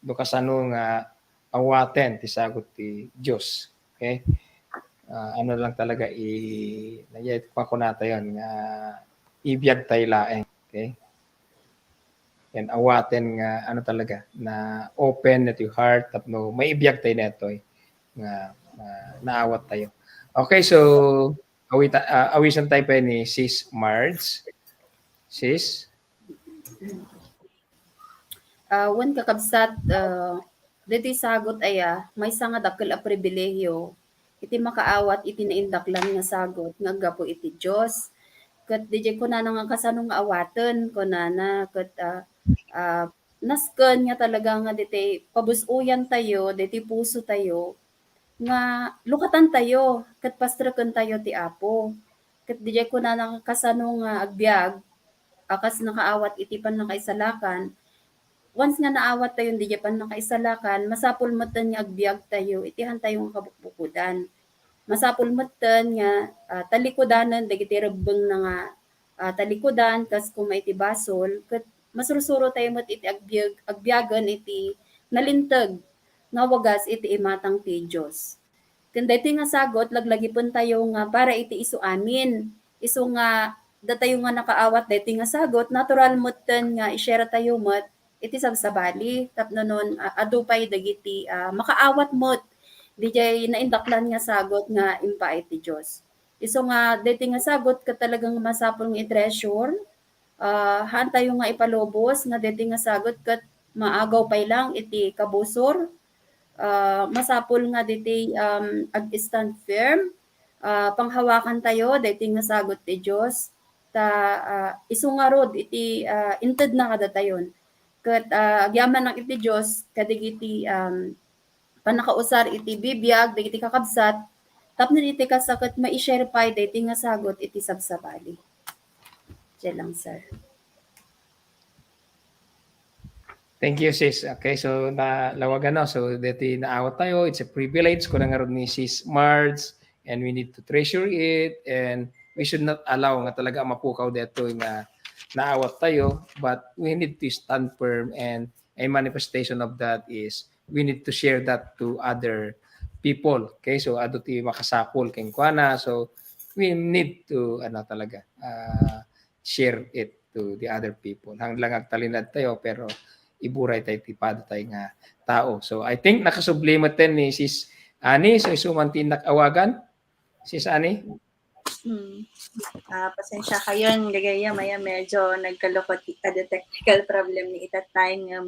no kasano nga awaten ti sagot ti Dios. Okay? Ah, ano lang talaga i-, naya-, pakunata yon nga ibiag tayo laeng. Okay? And awaten nga ano talaga, na open na ti heart tapno maibiag tayo daytoy nga ah, naawat tayo. Okay, so awita, ah, awisan tayo pa ni Sis Marge. Sis? Ah, wen, kakabsat, ah, ditoy sagut aya, maysa nga dakkel a pribilehiyo iti makaawat iti naindaklan nga sagut nga aggapu iti Dios. Ket diay kunana nga kasano nga awaten, kunana ket, ah, ah, nasken nga talaga nga ditoy pabus-oyan tayo, ditoy puso tayo, nga lukatan tayo, ket pastreken tayo ti Apo. Ket diay kunana nga kasano nga agbiag, a kas nakaawat iti pannakaisalakan, once nga naawat tayo diay pannakaisalakan, masapul metten nga agbiag tayo iti han tayo nga kabukbukodan. Masapul metten nga, ah, talikudanen dagiti rebbengna nga, ah, talikudan kas kuma iti basol, ket masursuro tayo met iti agbiag-, agbiagen iti nalinteg nga wagas iti imatang ti Dios. Ken daytoy nga sagut, laglagipen tayo nga para iti isu amin. Isu nga datayo nga nakaawat daytoy nga sagut, natural metten nga i-share tayo met iti sabsabali tapno no, ah, adu pay dagiti, ah, makaawat met diay naindaklan nga sagut nga impaay ti Dios. Isu nga daytoy nga sagut ket talagang masapul nga i-treasure. Ah, haan tayo nga ipalubos nga daytoy nga sagut ket maagaw pay lang iti kabusor. Ah, masapul nga ditoy, um, ag-stand firm, ah, panghawakan tayo daytoy nga sagut ti Dios, ta, ah, isu ngarud iti, ah, intedna kadatayon. Ket, ah, agyamanak iti Dios kadagiti, um, pannakausar iti bibiag dagiti kakabsat tapno iti kasta ket mai-share pay daytoy nga sagut iti sabsabali. Diay lang, sir. Thank you, sis. Okay, so nalawagan, no? So, deti naawat tayo. It's a privilege, kuna ngarud ni Sis Marge, and we need to treasure it, and we should not allow nga talaga mapukaw detoy nga naawat tayo, but we need to stand firm and a manifestation of that is we need to share that to other people. Okay, so adu ti makasapul kenkuana. So we need to, ano, talaga, ah, share it to the other people. Haan lang agtalinaed tayo, pero iburay tayo ti pada tayo nga tao. So I think nakasubli metten ni Sis Annie. So isu man ti innak awagan, Sis Annie? Hmm. Ah, pasensya kayon, gagayyem, aya, medyo nagkaloko ti, ada technical problem ni ita tayo ngem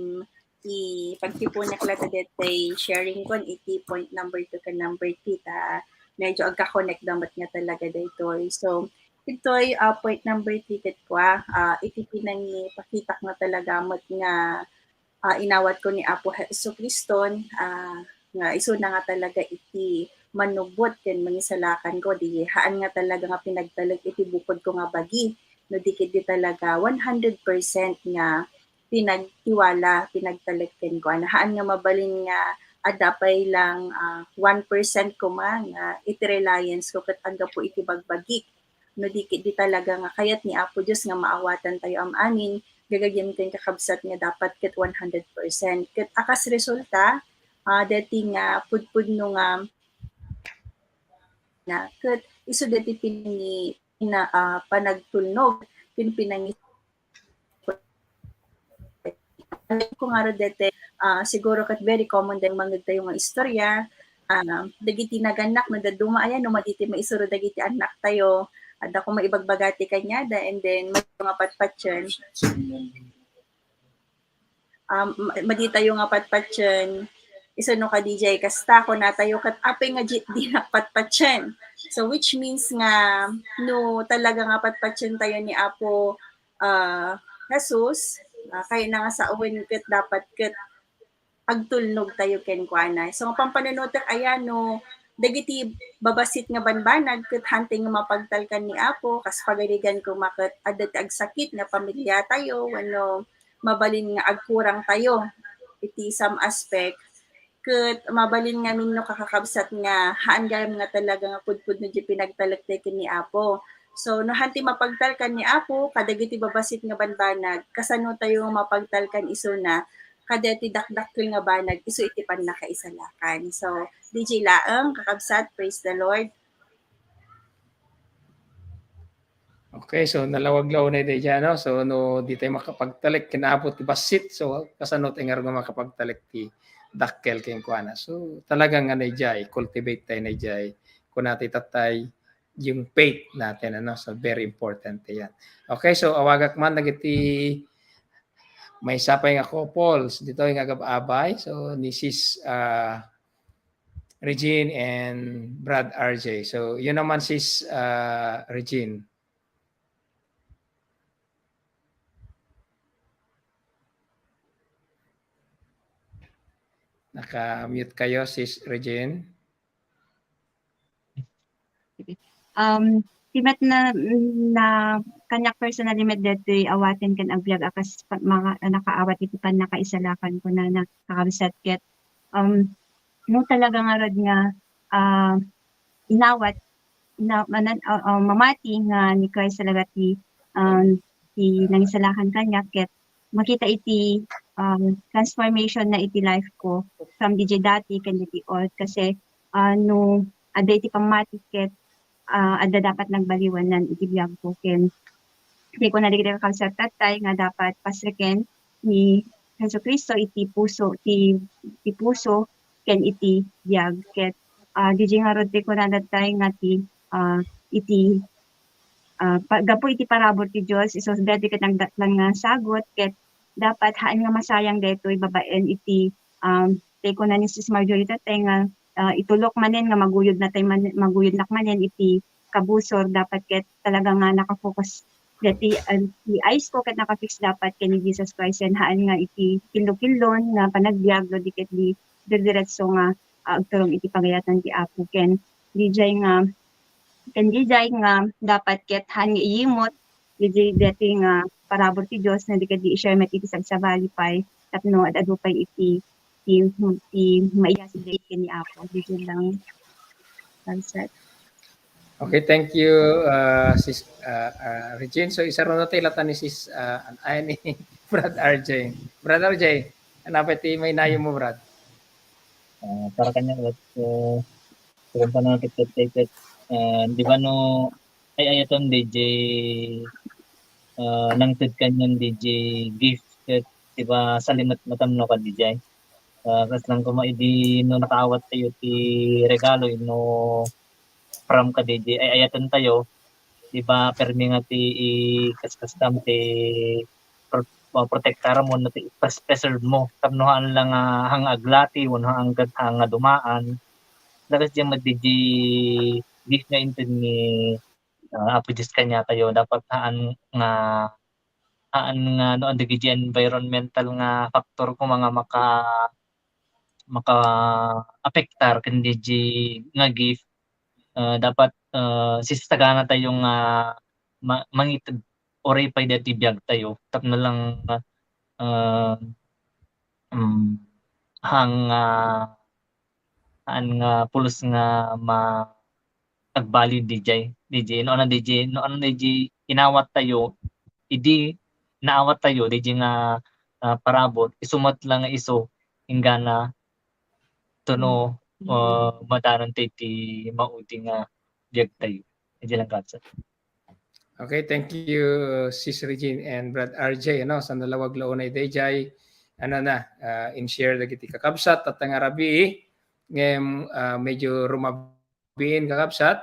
ti pagtipunek la ta detay sharing kon iti point number two ken number three ta medyo agka-connect da met nga talaga daytoy. So, ditoy, ah, point number three ket kua, ah, iti pinangipakitak nga talaga met nga, ah, inawat ko ni Apo Jesu-Criston, ah, nga isuna nga talaga iti manubbot ken mangisalakan ko, di haan nga talaga nga pinagtalek iti bukod ko nga bagi, no di ketdi talaga one hundred percent nga pinagtiwala, pinagtalek kenkuana. Haan nga mabalin nga adda pay lang, ah, one percent koma nga iti reliance ko ket anggapo iti bagbagik. No di ketdi talaga nga kayat ni Apo Dios nga maawatan tayo am-amin, gagayyem ken kakabsat nga dapat ket one hundred percent. Ket a kas resulta, ah, deti nga pudpudno nga na, ket isu deti pinangi-, pina-, ah, panagtulnog, ken pinangi-, ko ngarud deti, ah, siguro ket very common dayta mangngeg tayo nga istorya, ah, dagiti nagannak no dadduma aya no madi ti maisuro dagiti annak tayo, adda koma ibagbagati kaniada, and then madi nga patpatien. Um, ma-, madi tayo nga patpatien, isu no kadi jay kasta, kunatayo ket apay nga di, dinak patpatien. So, which means nga, no talaga nga patpatien tayo ni Apo, ah, Jesus, ah, kayatna nga sawen ket dapat ket agtulnog tayo kenkuana. So, pampanunotek aya no dagiti babassit nga banbanag ket hantay nga mapagtalkan ni Apo, kas pagarigan koma ket adda ti agsakit nga pamilya tayo, wenno mabalin nga agkurang tayo iti some aspect, ket mabalin ngamin no kakakabsat nga haan gayam nga talaga nga pudpudno ti pinagtalek tayo ken ni Apo. So, no hantay mapagtalkan ni Apo kadagiti babassit nga banbanag, kasano tayo nga mapagtalkan isuna kadagiti dakdakkel nga banag isu iti pannakaisalakan? So, D J laeng, kakabsat, praise the Lord. Okay, so nalawag la unay daydiay, no? So no di tayo makapagtalek ken Apo ti bassit, so kasano tayo ngarud nga makapagtalek ti dakkel kenkuana? So talaga nga daydiay, cultivate tayo daydiay. Kuna ti tatay, yung faith natin, ano? So very important yan. Okay, so awagak man dagiti maysa pay nga couples ditoy nga agab-abay. So ni Sis, ah, Regine and Brad R J. So yun naman, Sis, ah, Regine. Naka-mute kayo, Sis Regine. Um, ti met na, na kaniak personally met detoy awaten ken agbiag a kas pa-, mga nakaawat iti pannakaisalakan ko na nakakabsat ket, um, no talaga ngarud nga, ah, inawat, ina-, manan-, ah, ah, mamati nga ni Christ talaga ti, um, ti nangisalakan kaniak ket makita iti, um, transformation na iti life ko from diay dati ken ditoy, kasi, ah, no adda iti pammati ket, ah, adda dapat nagbaliwanan iti biag ko ken, ket kuna dagiti kakabsat tattay nga dapat pasreken ni Jesu-Cristo iti puso, ti, ti puso ken iti biag. Ket, ah, diay ngarud ti kuna tattay nga ti, ah, iti, ah, pa-, gapu iti parabur ti Dios, isu daytoy ket nagdatlan nga sagut, ket dapat haan nga masayang daytoy babaen iti, um, ti kuna ni Sis Marjorie tattay nga, ah, itulok manen nga maguyod natay man-, maguyodnak manen iti kabusor, dapat ket talaga nga naka-focus daytoy, ah, ti eyes ko ket naka-fix dapat ken ni Jesus Christ, ken haan nga iti killo-killon nga panagbiag, no di ket di dirdiretso nga, ah, agturong iti pagayatan ti Apo. Ken diay nga, ken diay nga dapat ket haan nga iyimot diay daytoy nga parabur ti Dios, no di ket di i-share met iti sabsabali pay tapno ad-adu pay iti, ti, ti maiyaat ken ni Apo. Diay lang. That's it. Okay, thank you, uh, Sis, uh, uh, Regine. So isarunatay lata ni Sis, uh, an-, ay, ni Brad R J. Brad R J, ano pa ti mainayo mo, Brad? Ah, para kaniak, so, kung paano kita take it, ah, di ba no, ay, ayaton D J, ah, nangted kanyan D J gift, ket, di ba, salimet matam no ka D J. Ah, kas lang kuma, idi no nakaawat tayo ti regalo, no, from ka D J, ay, ayaton tayo, di ba, permi nga ti i-, kas-, custom ti pro-, ah, protektar mo, no, ti pres-, preserve mo. Tapno haan lang nga, haan nga aglati, wenno haan nga, haan nga dumaan. Dakas diay met D J gift nga inted ni, ah, Apo Dios kaniatayo. Dapat haan nga, haan nga, no, dagiti environmental nga factor kuma nga maka-, maka-apektar ken D J nga gift. Ah, dapat, ah, sisagana tayo nga ma-, mangited uray pay daytoy biag tayo tapno lang, ah, um, haan nga, haan nga pulos nga ma-, agbalin D J, D J, no, ano, D J, no, ano, D J, inawat tayo, idi naawat tayo, D J nga, ah, parabur, isu met lang nga isu, inggana, tapno, ah, madanon tayo ti maudi nga biag tayo. Diay lang, Kabsat. Okay, thank you, Sis Regine and Brad R J. Ano, sa nalawag la unay daydiay, ano na, ah, in-share dagiti kakabsat, tatta nga rabii, ngem, ah, medyo rumabiin, kakabsat.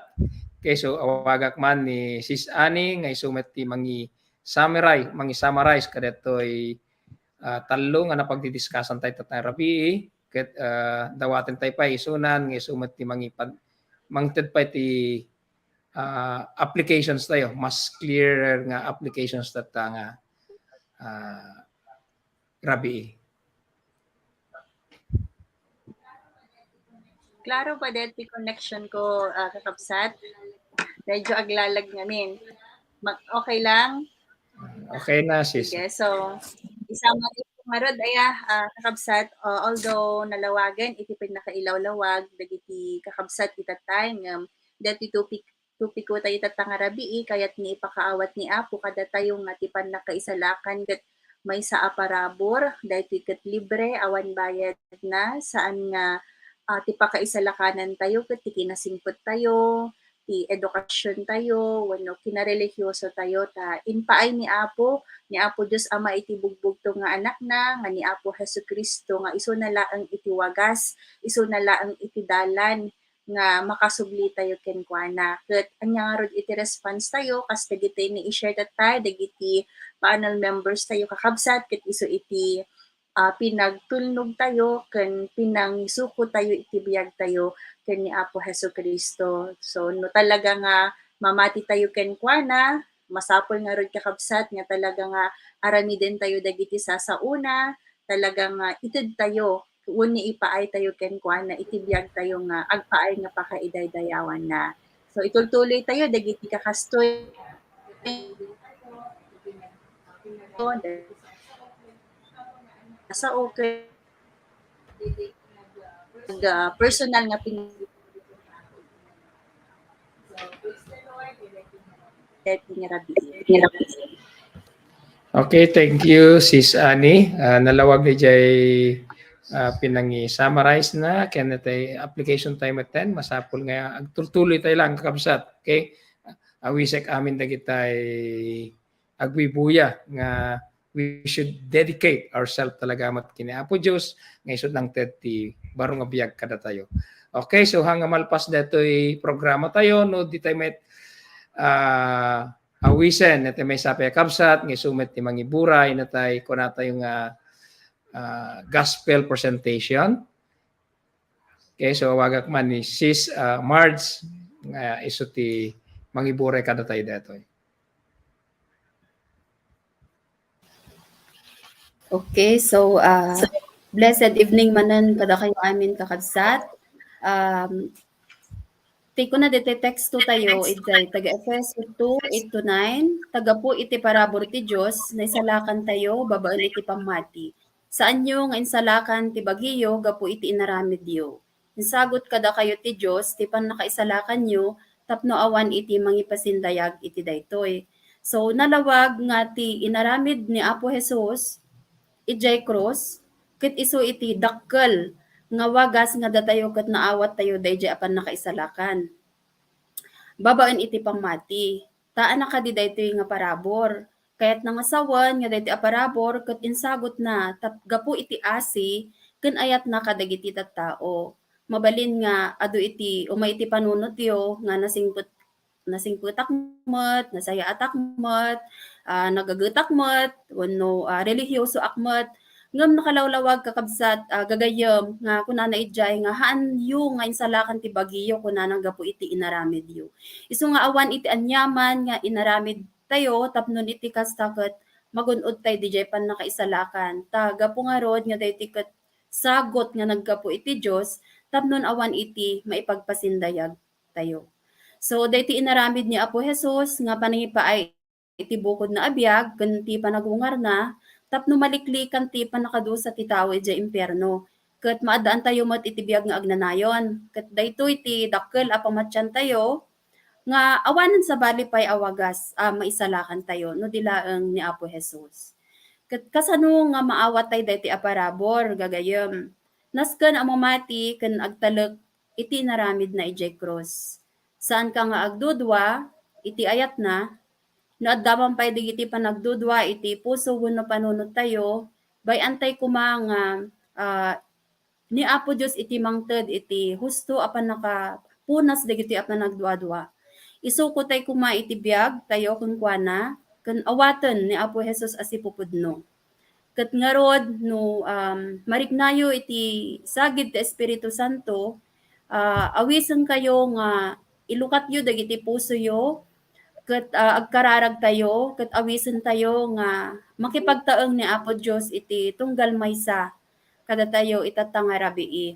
Okay, so awagak man ni Sis Annie, nga isu met ti mangi-summarize, mangi-summarize kadaytoy, ah, tallo nga napagdidiskasan tayo tatta nga rabii, ket, ah, dawaten tayo pay isunan nga isu met ti mangipad-, mangted pay ti, ah, applications tayo, mas clearer nga applications tatta nga, ah, rabii. Klaro ba daytoy connection ko, ah, kakabsat? Medyo aglalag ngamin. Ma-, okay lang? Okay na, Sis. Sige, so, isama ngarud aya, ah, kakabsat, ah, although nalawagen iti pannakailawlawag dagiti kakabsat ita tayo, ngem daytoy topic, topiko tayo tatta nga rabii, kayat nga ipakaawat ni Apo kadatayo nga ti pannakaisalakan ket maysa a parabur, daytoy ket libre, awan bayad na, saan nga, ah, ti pakaisalakanan tayo ket ti kinasingpet tayo, ti edukasyon tayo, wenno kinarelihiyoso tayo, ta impaay ni Apo, ni Apo Dios Ama iti bugbugto nga Anakna, nga ni Apo Jesu-Cristo, nga isuna laeng iti wagas, isuna laeng iti dalan nga makasubli tayo kenkuana. Ket ania ngarud iti response tayo, kas dagiti ni i-share tatta, dagiti panel members tayo, kakabsat, ket isu iti ah, pinagtulnog tayo ken pinangisuko tayo iti biag tayo ken ni Apo Jesu-Cristo. So, no talaga nga mamati tayo kenkuana, masapul ngarud, kakabsat, nga talaga nga aramiden tayo dagiti sasaona, talaga nga ited tayo, wenno ipaay tayo kenkuana iti biag tayo nga agpaay nga pakaidaydayawanna. So, itultuloy tayo dagiti kakastoy. Sa okay. Nag, ah, personal nga pin-, nga rabii. Okay, thank you, Sis Annie. Ah, nalawag ni jay, ah, pinangi-summarize na, ken itay application tayo metten, masapul nga agtultuloy tayo lang, kakabsat. Okay? Awisek amin dagitay agbubuya nga we should dedicate ourselves talaga met ken ni Apo Dios nga isu nangted ti baro nga biag kadatayo. Okay, so, haan nga malpas daytoy programa tayo, no, di tayo met, ah, awisen, daytoy maysa pay a kabsat, nga isu met ti mangiburay, natay, kunatayo nga, ah, gospel presentation. Okay, so, awagak man ni Sis, ah, Marge, nga isu ti mangiburay kadatayo daytoy. Okay, so, ah, blessed evening manen kadakayo amin, kakabsat. Um, ti kuna ditoy teksto tayo, idiay taga Efeso two, eight to nine, "Ta gapu iti parabur ti Dios, naisalakan tayo babaen iti pammati. Saanyo nga insalakan ti bagiyo gapu iti inaramidyo. Insagut kadakayo ti Dios ti pannakaisalakanyo tapno awan iti mangipasindayag iti daytoy." So, nalawag nga ti inaramid ni Apo Jesus idiay krus ket isu iti dakkel nga wagas nga datayo ket naawattayo daydiay a pannakaisalakan babaen iti pammati. Ta ania kadi daytoy nga parabur? Kayatna nga sawen nga daytoy a parabur ket insagutna tap-, gapu iti asi ken ayatna kadagiti tattao. Mabalin nga adu iti, umay iti panunotyo nga nasingpet-, nasingpetak met, nasayaatak met, ah, nagagetak met, wenno, ah, relihiyosoak met. Ngem nakalawlawag, kakabsat, ah, gagayyem, nga kunana idiay nga, "Haanyo nga insalakan ti bagiyo," kunana, "gapu iti inaramidyo." Isu nga awan iti aniaman nga inaramid tayo tapno iti kasta ket magun-od tayo didiay pannakaisalakan. Ta gapu ngarud nga daytoy ket sagut nga naggapu iti Dios tapno awan iti maipagpasindayag tayo. So, daytoy inaramid ni Apo Jesus nga panangipaay iti bukodna a biag ken ti panagungarna tapno maliklikan ti pannakadusa ti tao idiay impierno. Ket maaddaan tayo met iti biag nga agnanayon. Ket daytoy ti dakkel a pamatian tayo nga awanen sabali pay a wagas a maisalakan tayo no di laeng ni Apo Jesus. Ket kasano nga maawat tayo daytoy a parabur, gagayyem? Nasken a mamati ken agtalek iti inaramidna idiay krus. Saanka nga agdudua iti ayatna, no adda man pay dagiti panagdudua iti puso wenno panunot tayo, bay-an tay koma nga, ah, ni Apo Dios iti mangted iti husto a pannakapunas dagiti a panagduadua. Isuko tay koma iti biag tayo kenkuana, ken awaten ni Apo Jesus a sipupudno. Ket ngarud, no, um, mariknayo iti sagid ti Espiritu Santo, ah, awisenkayo nga ilukatyo dagiti pusoyo, ket, ah, agkararagtayo, ket awisentayo nga makipagtaeng ni Apo Dios iti tunggal maysa kadatayo itatta nga rabii.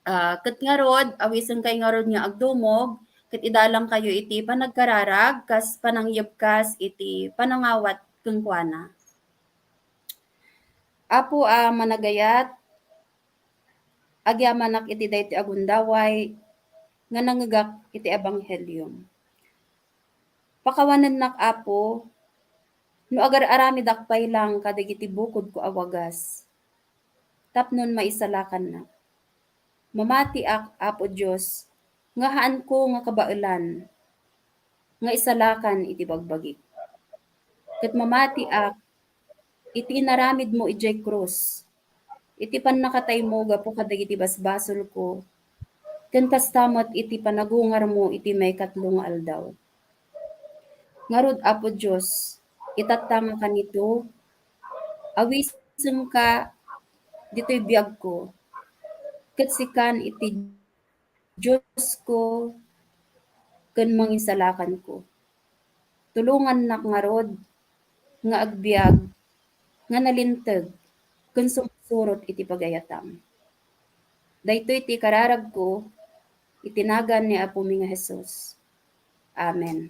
Ah, ket ngarud, awisenkayo ngarud nga agdumog, ket idalangkayo iti panagkararag kas panangyebkas iti panangawat kenkuana. Apo a managayat, agyamanak iti daytoy a gundaway nga nangngegak iti ebanghelio. Pakawanennak, Apo, no agar-aramidak pay lang kadagiti bukodko a wagas tapno maisalakannak. Mamatiak, Apo Dios, nga haanko nga kabaelan nga isalakan iti bagbagik. Ket mamatiak iti inaramidmo idiay krus, iti pannakataymo gapu kadagiti basbasolko, ken kasta met iti panagungarmo iti maikatlo nga aldaw. Ngarud, Apo Dios, itatta nga kanito, awisenka ditoy biagko, ket sikan iti Diosko ken mangisalakanko. Tulongannak ngarud nga agbiag nga nalinteg ken sumagsurot iti pagayatam. Daytoy ti kararagko iti nagan ni Apomi nga Jesus. Amen.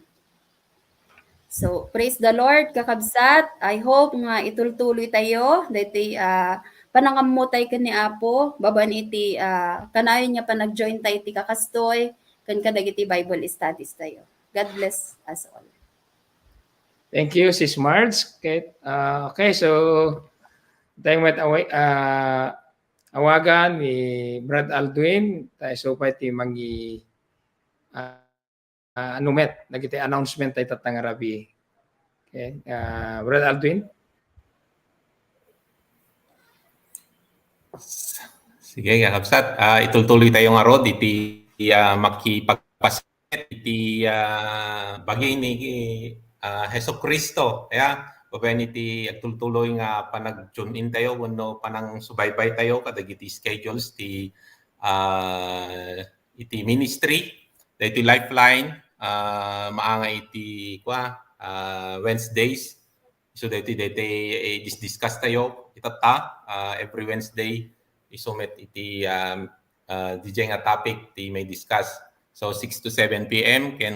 So, praise the Lord, kakabsat. I hope nga itultuloy tayo daytoy, ah, panangammotay ken ni Apo, babaen iti, ah, kanayon nga panag-join tayo iti kakastoy, ken kadagiti Bible studies tayo. God bless us all. Thank you, Sis Marge. Okay, ah, okay, so, tayo met away, ah, awagan ni Brad Aldwin, tayo so pay ti mangi, ah, ah, ano met, dagiti announcement tayo tatang rabi. Okay, ah, Brad Aldwin? Sige, kakabsat. Ah, itultuloy tayo ngarud iti, ah, makipagpas-, iti, ah, bagi ni, ah, Jesucristo. Ya, babaen iti agtultuloy nga panag-tune in tayo wenno panangsubaybay tayo kadagiti schedules ti, ah, iti ministry. Daytoy Lifeline, ah, maangay iti, kua, ah, Wednesdays. So, daytoy, daytoy, eh, dis-, discuss tayo itatta, ah, every Wednesday, isu met iti, um, ah, D J nga topic ti mai-discuss. So, six to seven P M, ken,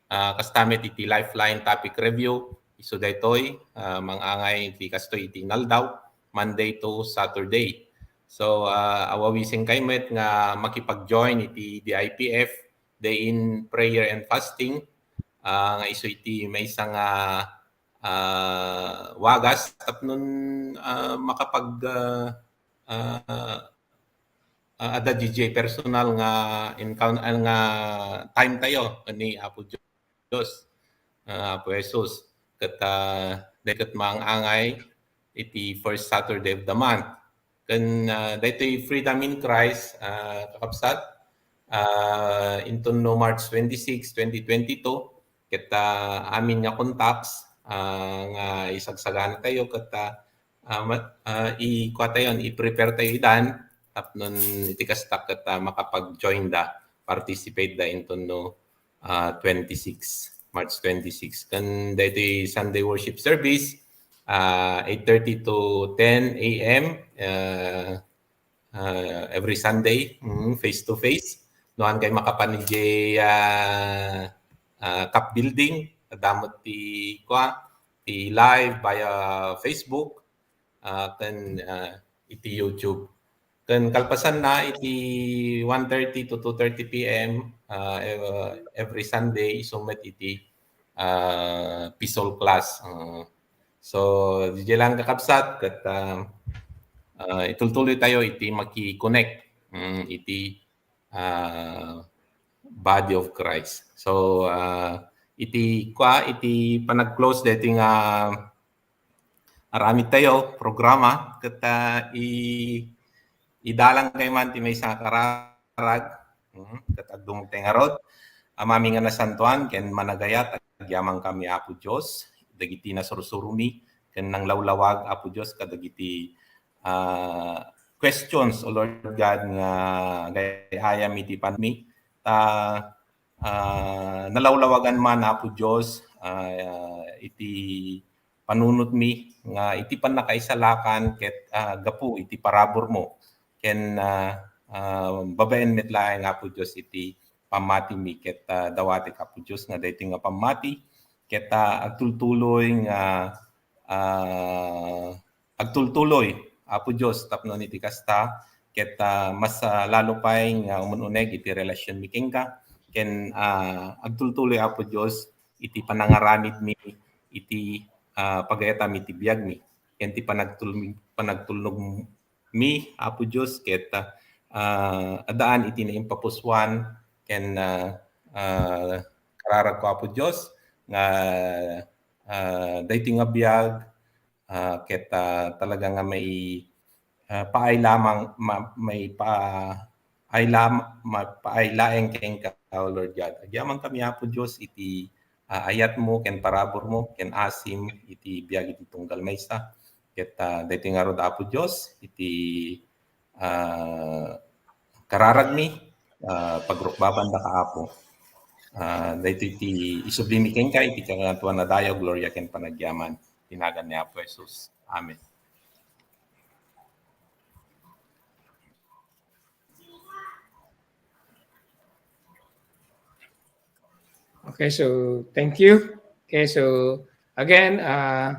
ah, kasta met iti Lifeline topic review, isu daytoy, ah, mangangay iti kastoy iti inaldaw, Monday to Saturday. So, ah, awawisenkay met nga makipag-join iti D I P F, Day in Prayer and Fasting, ah, nga isu iti maysa nga, ah, wagas tapno, ah, makapag, ah, ah, ah, adda D J personal nga encounter, nga time tayo ni Apo Dios, ah, Apo Jesus. Ket, ah, daytoy ket mangangay iti first Saturday of the month. Ken, ah, daytoy Freedom in Christ, ah, kakabsat, ah, inton no March twenty-six, twenty twenty-two, ket, ah, amin nga contacts, ah, nga isagsagana tayo ket, ah, ah, ma-, ah, ikua tayo, i-prepare tayo idan, tapno iti kasta ket, ah, makapag-join da, participate da inton no, ah, twenty-six, March twenty-six. Ken daytoy Sunday worship service, ah, eight thirty to ten A M, ah, ah, every Sunday, mm, face to face. No, saan kay makapan idiay, ah, ah, CAF building, adda met ti, kua, ti live via Facebook, ah, ken, ah, iti YouTube. Ken kalpasanna iti one thirty to two thirty P M, ah, ev-, every Sunday, isu met iti, ah, P SOL class. Ah, so, diay lang kakabsat, ket, ah, ah, itultuloy tayo iti maki-connect, mm, iti, ah, body of Christ. So, ah, iti, kua, iti panag-close daytoy nga aramid tayo programa, ket, ah, i-, idalan kay man ti maysa nga kararag, mm, ket agdumog tayo ngarud. Amami nga nasantoan ken managayat, agyamankami, Apo Dios, dagiti nasursuromi ken nanglawlawag, Apo Dios, kadagiti, ah, questions, O Lord God, nga agay-ayam iti panmi. Ta, ah, nalawlawagan man, Apo Dios, ah, iti panunotmi nga iti pannakaisalakan ket, ah, gapu iti paraburmo. Ken, ah, ah, babaen met laeng, Apo Dios, iti pammatimi ket, ah, dawatek, Apo Dios, nga daytoy nga pammati ket, ah, agtultuloy nga, ah, agtultuloy, Apo Dios, tapno iti kasta ket, ah, mas, ah, lalo pay nga umun-uneg iti relasionmi kenka ken, ah, agtultuloy, Apo Dios, iti panangaramidmi iti, ah, pagayatam iti biagmi ken ti panagtul-, panagtulnogmi, Apo Dios, ket, ah, addaan iti naimpapusuan ken, ah, ah, kararag ko, Apo Dios, nga, ah, daytoy nga biag, ah, ket, ah, talaga nga mai-, ah, paay lamang, ma-, maipa-, ay lam-, ma-, paay laeng kenka, O Lord God. Agyamankami, Apo Dios, iti, ah, ayatmo ken paraburmo ken asim iti biag iti tunggal maysa. Ket, ah, daytoy ngarud, Apo Dios, iti, ah, kararagmi, ah, pagrukbaban daka, Apo. Ah, daytoy ti isublimi kenka iti Kangatoan a Dayaw, gloria ken panagyaman. Iti nagan ni Apo Jesus. Amen. Okay, so thank you. Okay, so again, uh,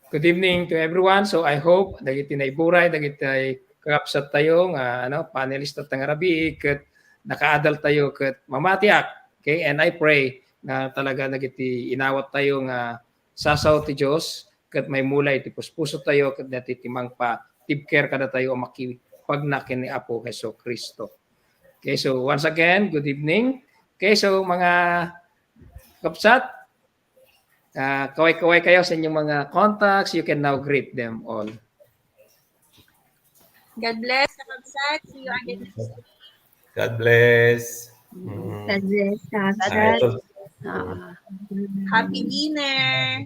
good evening to everyone. So I hope dagiti naiburay, dagiti kakabsat tayo nga, ano, panelist ta nga rabii, ket nakaadal tayo ket mamatiak. Okay, and I pray na talaga dagiti inawat tayo nga sasaw ti Dios ket maimula iti puspuso tayo ket dati ti mangpatibker kadatayo a makipagna ken ni Apo Jesu Cristo. Okay, so once again, good evening. Okay, so mga kabsat, ah, kaway-kaway kayo sa inyong mga contacts. You can now greet them all. God bless, kakabsat. See you again next week. God bless. Mm. God bless, Ay, kakabsat. ito. Ah, Happy dinner.